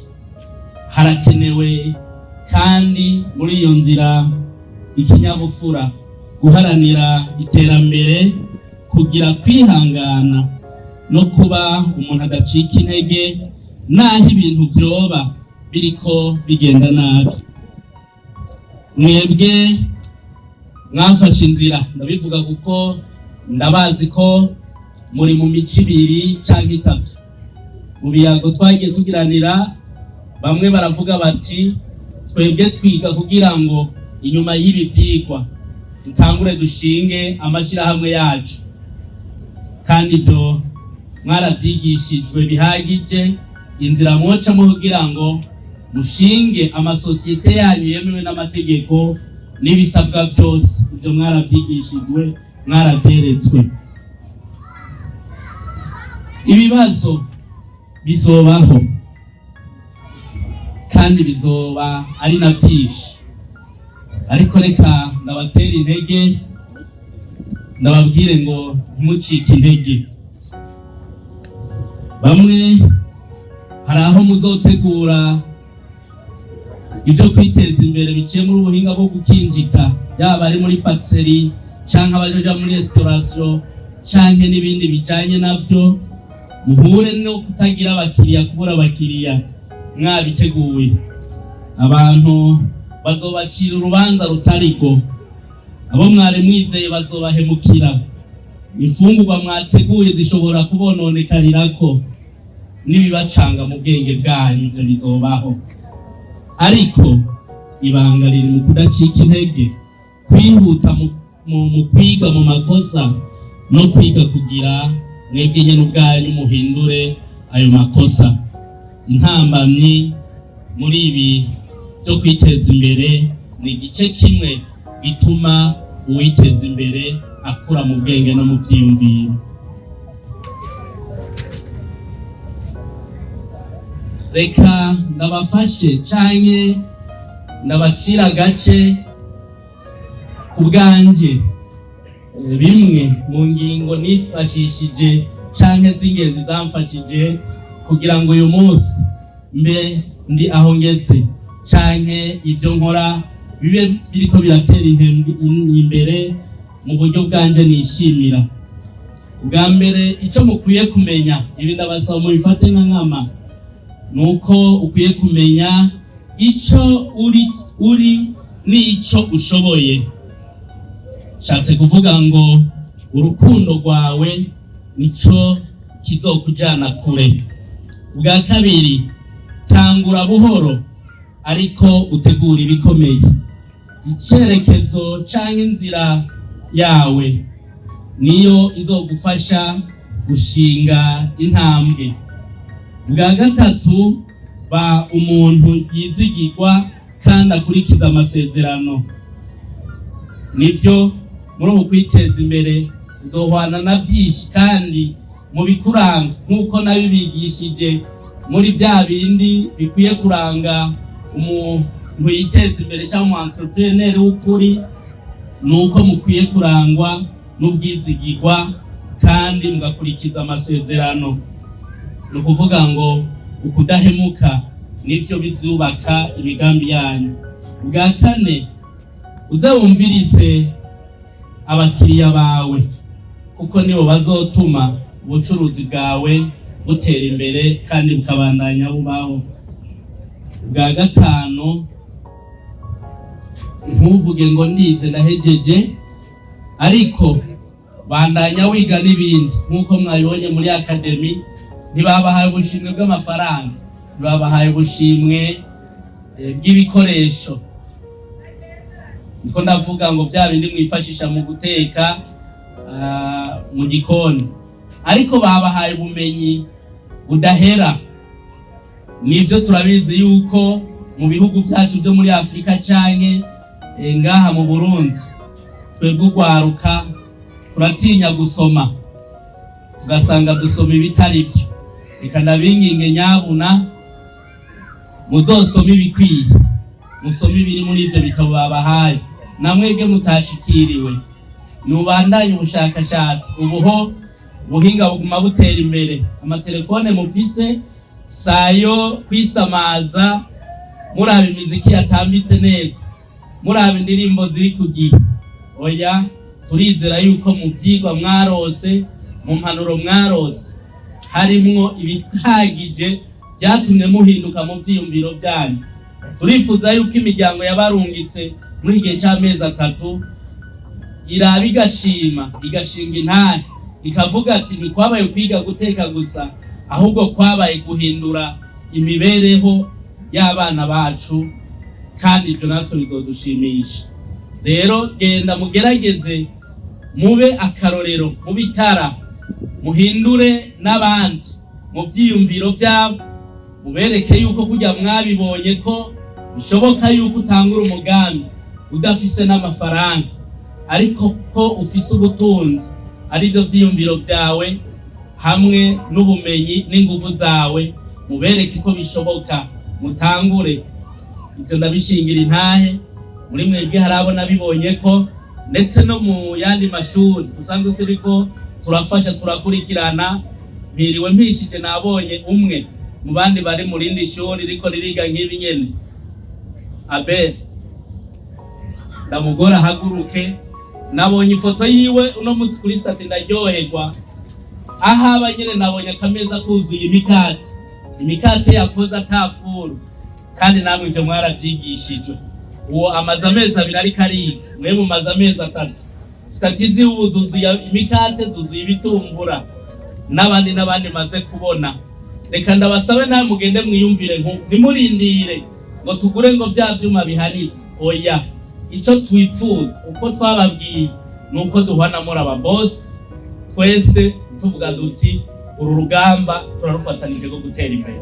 Harakenewe kandi muri iyo nzira ikinyabupfura, guharanira iterambere, kugira kwihangana no kuba umuntu adacika intege naho ibintu vyoba biriko bigenda nabi. Mwebwe mwafashe inzira, ndabivuga kuko ndabazi ko muri mu mico ibiri canke itatu. Mu biyago twagiye tugiranira, bamwe baravuga bati: "Twebwe twiga kugira ngo inyuma y'ibi vyigwa dutangure dushinge amashirahamwe yacu." Kandi ivyo mwaravyigishijwe bihagije, inzira mwocamo kugira ngo mushinge amasosiyete yanyu yemewe n'amategeko n'ibisabwa vyose. Ivyo mwaravyigishijwe, mwaravyeretswe. Ibibazo bizobaho kandi bizoba ari na vyinshi, ariko reka ndabatera intege, ndababwire ngo ntimucike intege. Bamwe hari aho muzotegura ibyo kwiteza imbere biciye muri ubuhinga bwo gukinjika, yaba ari muri pâtisserie canke abaja muri restauration canke n'ibindi bijanye navyo, muhure no kutagira abakiriya, kubura abakiriya mwabiteguye. Abantu bazobacira urubanza rutarigo, abo mwari mwizeye bazobahemukira, imfungurwa mwateguye zishobora kubononekarirako n'ibibacanga mu bwenge bwanyu. Ivyo bizobaho, ariko ibanga riri mu kudacika intege, kwihuta mu kwiga mu makosa no kwiga kugira mwebwe nyene ubwanyu muhindure ayo makosa. Intambamyi muri ibi byo kwiteza imbere ni igice kimwe gituma uwiteza imbere akura mu bwenge no mu vyiyumviro. Reka ndabafashe canke ndabacira agace ku bwanje, bimwe mu ngingo nifashishije canke z'ingenzi zamfashije kugira ngo uyu munsi mbe ndi aho ngeze, canke ivyo nkora bibe biriko biratera imbere mu buryo bwanje nishimira. Ubwa mbere, ico mukwiye kumenya, ibi ndabasaba mubifate nka nkama, nuko ukwiye kumenya Ico uri uri n'ico ushoboye. Nshatse kuvuga ngo urukundo rwawe nico kizokujana kure. Ubwa kabiri, tangura buhoro ariko utegura ibikomeye. Icerekezo canke inzira yawe niyo izogufasha gushinga intambwe. Bwa gatatu, ba umuntu yizigirwa kandi akurikiza amasezerano. Nivyo, muri ubu kwiteza imbere uzohwana na byinshi, kandi mu bikuranga nk'uko nabibigishije muri bya bindi bikwiye kuranga umuntu yiteza imbere cyangwa umu entrepreneur w'ukuri, ni uko mukwiye kurangwa n'ubwizigirwa kandi mugakurikiza amasezerano. Ni ukuvuga ngo ukudahemuka nivyo bizubaka imigambi yanyu. Bwa kane, uze wumvirize abakiriya bawe, kuko nibo bazotuma ubucuruzi bwawe butera imbere kandi bukabandanya bubaho. Bwa gatanu, ntuvuge ngo ndize ndahejeje, ariko bandanya wiga n'ibindi. Nk'uko mwabibonye muri académie, ntibabahaye ubushimwe bw'amafaranga, ntibabahaye ubushimwe bw'ibikoresho. Niko ndavuga ngo bya bindi mwifashisha mu guteka mu gikoni, ariko babahaye ubumenyi budahera. Nibyo, turabizi yuko mu bihugu byacu byo muri Afurika canke ngaha mu Burundi, twebwe urwaruka turatinya gusoma, tugasanga dusoma ibitari byo. Reka ndabinginge nyabuna, muzosome ibikwiye, musome ibiri muri ivyo bitabo babahaye. Namwebwe mutashikiriwe, nubandanye ubushakashatsi. Ubuho ubuhinga buguma butera imbere. Amatelefone mufise sayo kwisamaza muraba imiziki yatambitse neza, muraba indirimbo ziri ku gihe. Oya, turizera yuko mu vyigwa mwarose, mu mpanuro mwarose, harimwo ibihagije byatumye muhinduka mu vyiyumviro vyanyu. Turifuza yuko imiryango yabarungitse muri igihe c'amezi 3 iraba igashima, igashinga intahe, ikavuga ati ntikwabaye kwiga guteka gusa, ahubwo kwabaye guhindura imibereho y'abana bacu, kandi ibyo natwe bizodushimisha. Rero genda mugerageze mube akarorero, mube itara, muhindure n'abandi mu byiyumviro byabo, mubereke yuko kujya mwabibonye ko bishoboka yuko utangura umugambi udafise n'amafaranga, ariko ko ufise ubutunzi, aribyo byiyumviro byawe hamwe n'ubumenyi n'ingufu zawe. Mubereke ko bishoboka, mutangure. Ibyo ndabishingira intahe. Muri mwebwe hari abo nabibonye ko ndetse no mu yandi mashuri dusanzwe turiko turafasha, turakurikirana. Mpiriwe mpishije, nabonye umwe mu bandi bari mu rindi shuri riko ririga nk'ibi nyene. Abe ndamugora ahaguruke. Nabonye ifoto yiwe uno munsi kuri statut, ndaryoherwa. Ahaba nyene nabonye akameza kuzuye imikate, imikate yakoze atafuru, kandi namwe ivyo mwaravyigishijwe. Uwo amaze amezi 2 ariko ariga, mwe mumaze amezi 3. Statut ziwe zuzuye imikate, zuzuye ibitumbura, n'abandi n'abandi maze kubona. Reka ndabasabe nawe mugende mwiyumvire nku ntimurindire ngo tugure ngo bya vyuma bihanitse. Oya, ico twipfuza, uko twababwiye, ni uko duhana muri ababosi twese tuvuga duti uru rugamba turarufatanije rwo gutera imbere.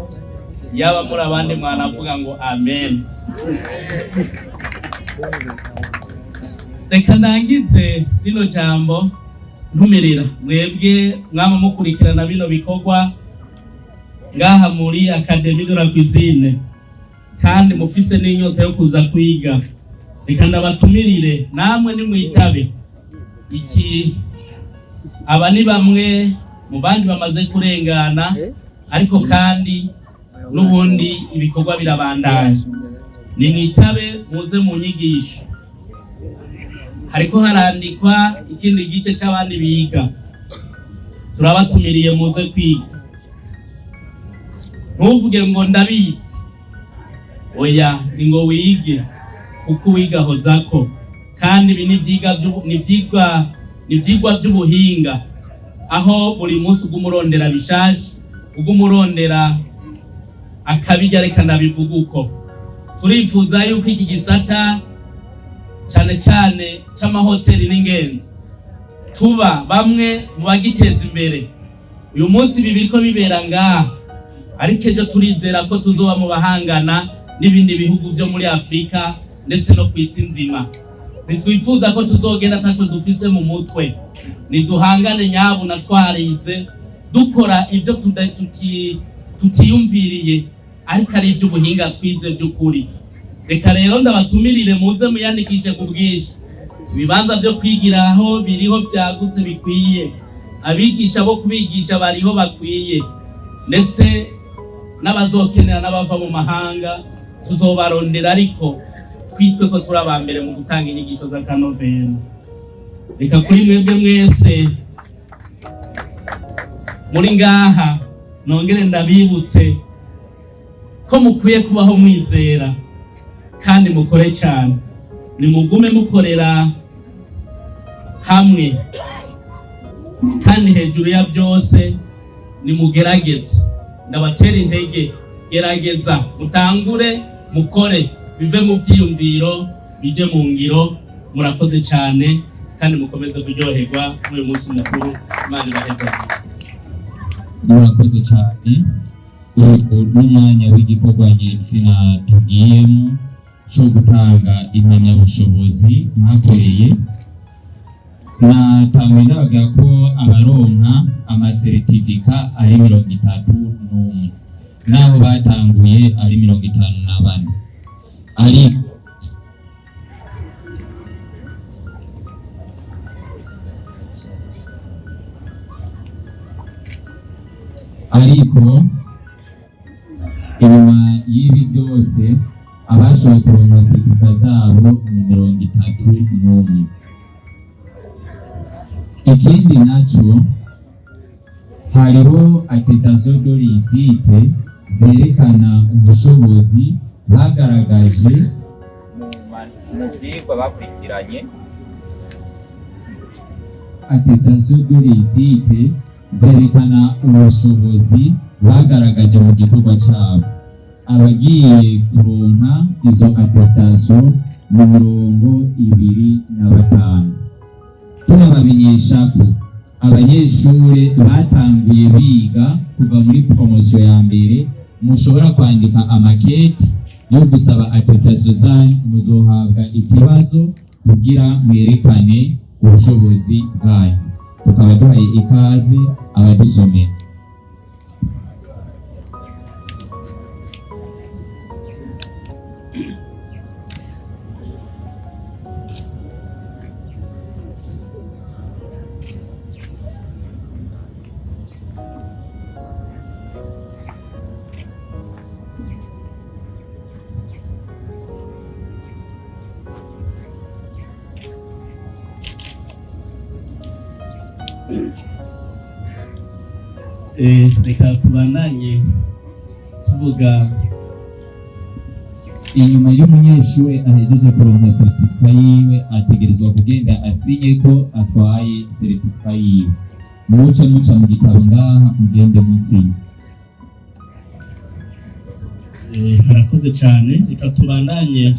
Yaba muri abandi mwanavuga ngo amen. Reka ndangize rino jambo ntumirira mwebwe mwama mukurikirana bino bikorwa ngaha muri Académie de la Cuisine, kandi mufise n'inyota yo kuza kwiga. Reka ndabatumirire namwe nimwitabe iki. Aba ni bamwe mu bandi bamaze kurengana, ariko kandi n'ubundi ibikorwa birabandanya. Nimwitabe, muze mu nyigisho. Hariko harandikwa ikindi gice c'abandi biga. Turabatumiriye muze kwiga. Ntuvuge ngo ndabizi. Oya, ni ngo wige, kuko uwiga ahozako. Kandi ibi ni ivyigwa vy'ubuhinga, aho buri munsi uguma urondera bishasha, uguma urondera akabirya. Reka ndabivuga uko: turifuza yuko iki gisata, cane cane c'amahoteli n'ingenzi, tuba bamwe mu bagiteza imbere. Uyu munsi ibi biriko bibera ngaha, ariko ejo turizera ko tuzoba mu bahangana n'ibindi bihugu vyo muri Afurika, ndetse no ku isi nzima. Ntitwifuza ko tuzogenda ataco dufise mu mutwe. Niduhangane nyabuna twarize, dukora ivyo tutiyumviriye, ariko ari ivy'ubuhinga twize vy'ukuri. Reka rero ndabatumirire muze muyandikishe ku bwinshi. Ibibanza vyo kwigiraho biriho byagutse bikwiye, abigisha bo kubigisha bariho bakwiye, ndetse n'abazokenera n'abava mu mahanga tuzobarondera, ariko twitwe ko turi aba mbere mu gutanga inyigisho z'akanovera. Reka kuri mwebwe mwese muri ngaha nongere ndabibutse ko mukwiye kubaho mwizera kandi mukore cyane. Nimugume mukorera hamwe, kandi hejuru ya byose nimugerageze. Ndabatera intege: gerageza mutangure mukore, bive mu byiyumviro bije mu ngiro. Murakoze cyane, kandi mukomeze kuryoherwa muri uyu munsi mukuru. Imana ibahezagire. Murakoze cyane. Ubu n'umwanya w'igikorwa nyezina tugiyemo cyo gutanga impamyabushobozi mwakoreye. Natangwe ndabaga ko abaronka amasertifika ari 31, naho batanguye ari 54, ariko inyuma y'ibi byose abashoboye kuronka certificat zabo ni 31. Ikindi naco, hariho attestation de réussite zerekana ubushobozi bagaragaje mu vyigwa bakurikiranye. Attestation de réussite zerekana ubushobozi bagaragaje mu gikorwa cyabo. Abagiye kuronka izo attestation ni 25. Tunabamenyesha ko abanyeshure batanguye biga kuva muri promotion ya mbere, mushobora kwandika amaketi yo gusaba attestation zanyu, muzohabwa ikibazo kugira mwerekane ubushobozi bwanyu. Tukaba duhaye ikaze abadusomera. Reka tubandanye tuvuga. Inyuma y'umunyeshure ahejeje kuronka certificat yiwe, ategerezwa kugenda asinye ko atwaye certificat yiwe. Muce muca mu gitabo ngaha, mugende musinye. Harakoze cyane. Reka tubandanye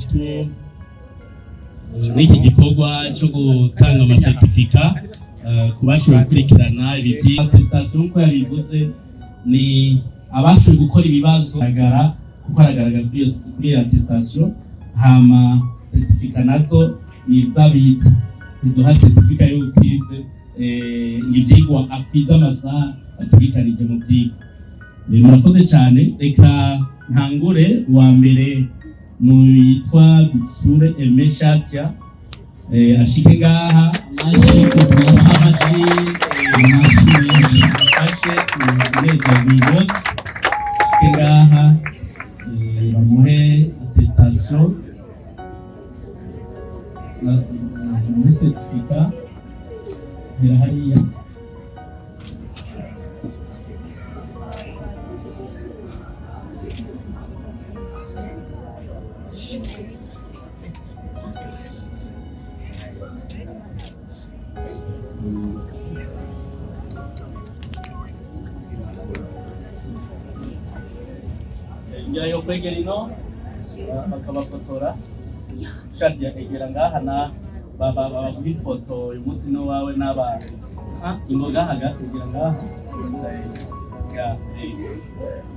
n'iki gikorwa cyo gutanga amasertifika ku bashoboye gukurikirana ibi attestation. Nk'uko yabivuze, ni abashoboye gukora ibibazo agaragara, kuko aragaragara kuri iyo attestation. Hama certificat nazo ni iz'abize. Ntiduha certificat y'utize ivyigwa akwiza amasaha ategekanije mu vyigwa. Murakoze cyane. Reka ntangure. Uwa mbere mu yitwa Bitsure Aime Shatia, ashike ngaha. Amashyi ku bwinshi. Amashyi. Amashyi menshi. Afashe umunezero uyu munsi. Ashike ngaha, bamuhe attestation, bamuhe certificat. Hera hariya. Ngira yo kwegera ino bakabafotora. Shadia, egera ngaha na babaguha ifoto. Uyu munsi ni uwawe n'aba. Ingoga hagati, egera ngaha. Ya, egera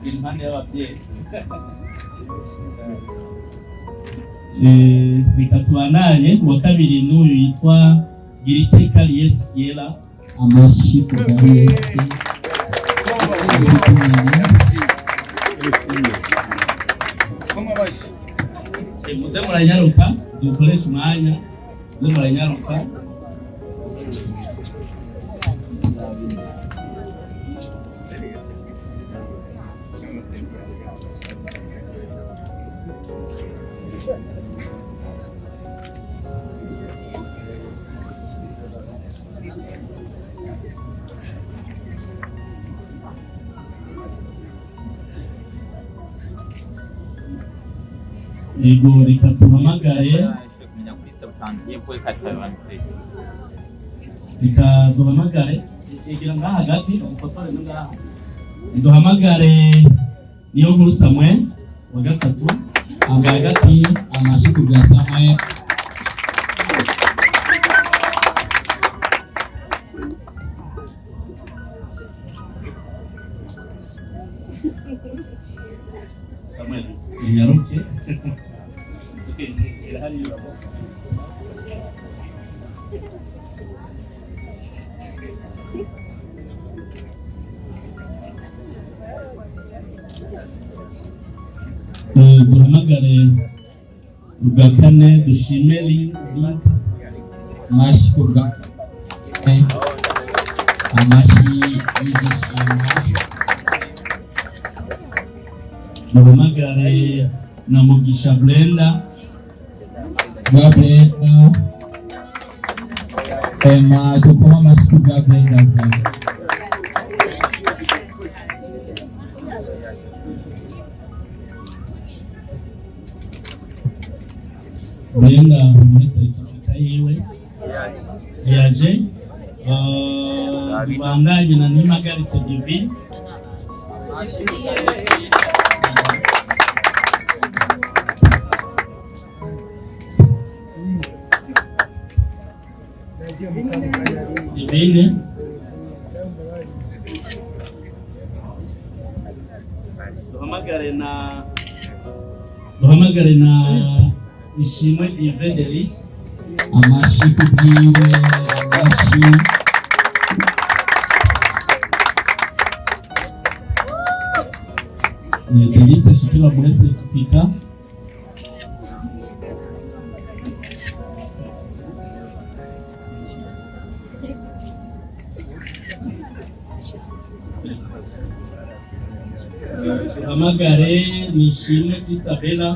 impande y'ababyeyi. Reka tubandanye. Uwa kabiri n'uyu yitwa Giriteka Yesiela. Amashi ku bwa wese. Muze muranyaruka, dukoreshe umwanya, muze muranyaruka. Yego, reka tuhamagare. Kumenya kuri 71.87. Reka duhamagare, egera ngaha hagati bagufotore no ngaha. Duhamagare niyo nkuru Samuel wa gatatu. Hagati, amashi ku bwa Samuel. Samuel, inyaruke. Okay, irahari urabona. Duhamagare ubwa kane Dushime Link. Amashi ku bwa, amashi y'ibyishimo. Duhamagare na Mugisha Brenda. Bwa Brenda, ema dukoma amashi ku bwa Brenda. Brenda muri certificat yiwe yaje. Tubandanye na Nimagaritse Divine. Divine, duhamagare na Ishimwe Yves Delis. Amashi ku bwiwe, amashi. Delis ashikira muri certificat. Duhamagare Nishimwe Christabella.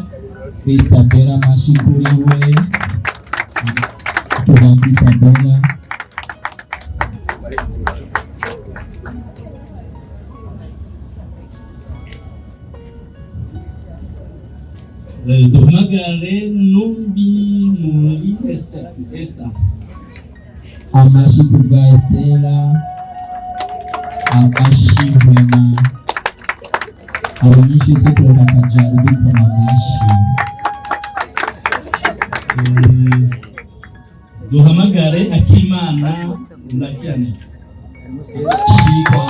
Christabella, amashi kuri we, tuba Christabella. Duhamagare Numbi muri Esther, Esther. Amashi ku bwa Estela, amashi vraiment. Abanyeshuri zo kureba akajaro, dukoma amashi. Duhamagare Akimana Ndakianetse. Amashi kwa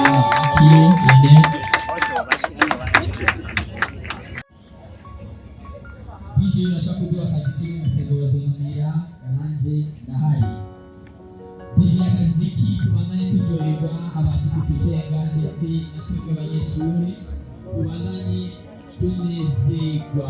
Akio Ene. DJ, urashaka kuduha akazi k'umusego bazanira, nanjye ndahari. DJ, akaziki, tubandanye turyoherwa, abashyitsi tukenga ndetse na twebwe abanyeshuri tubandanye tunezerwa.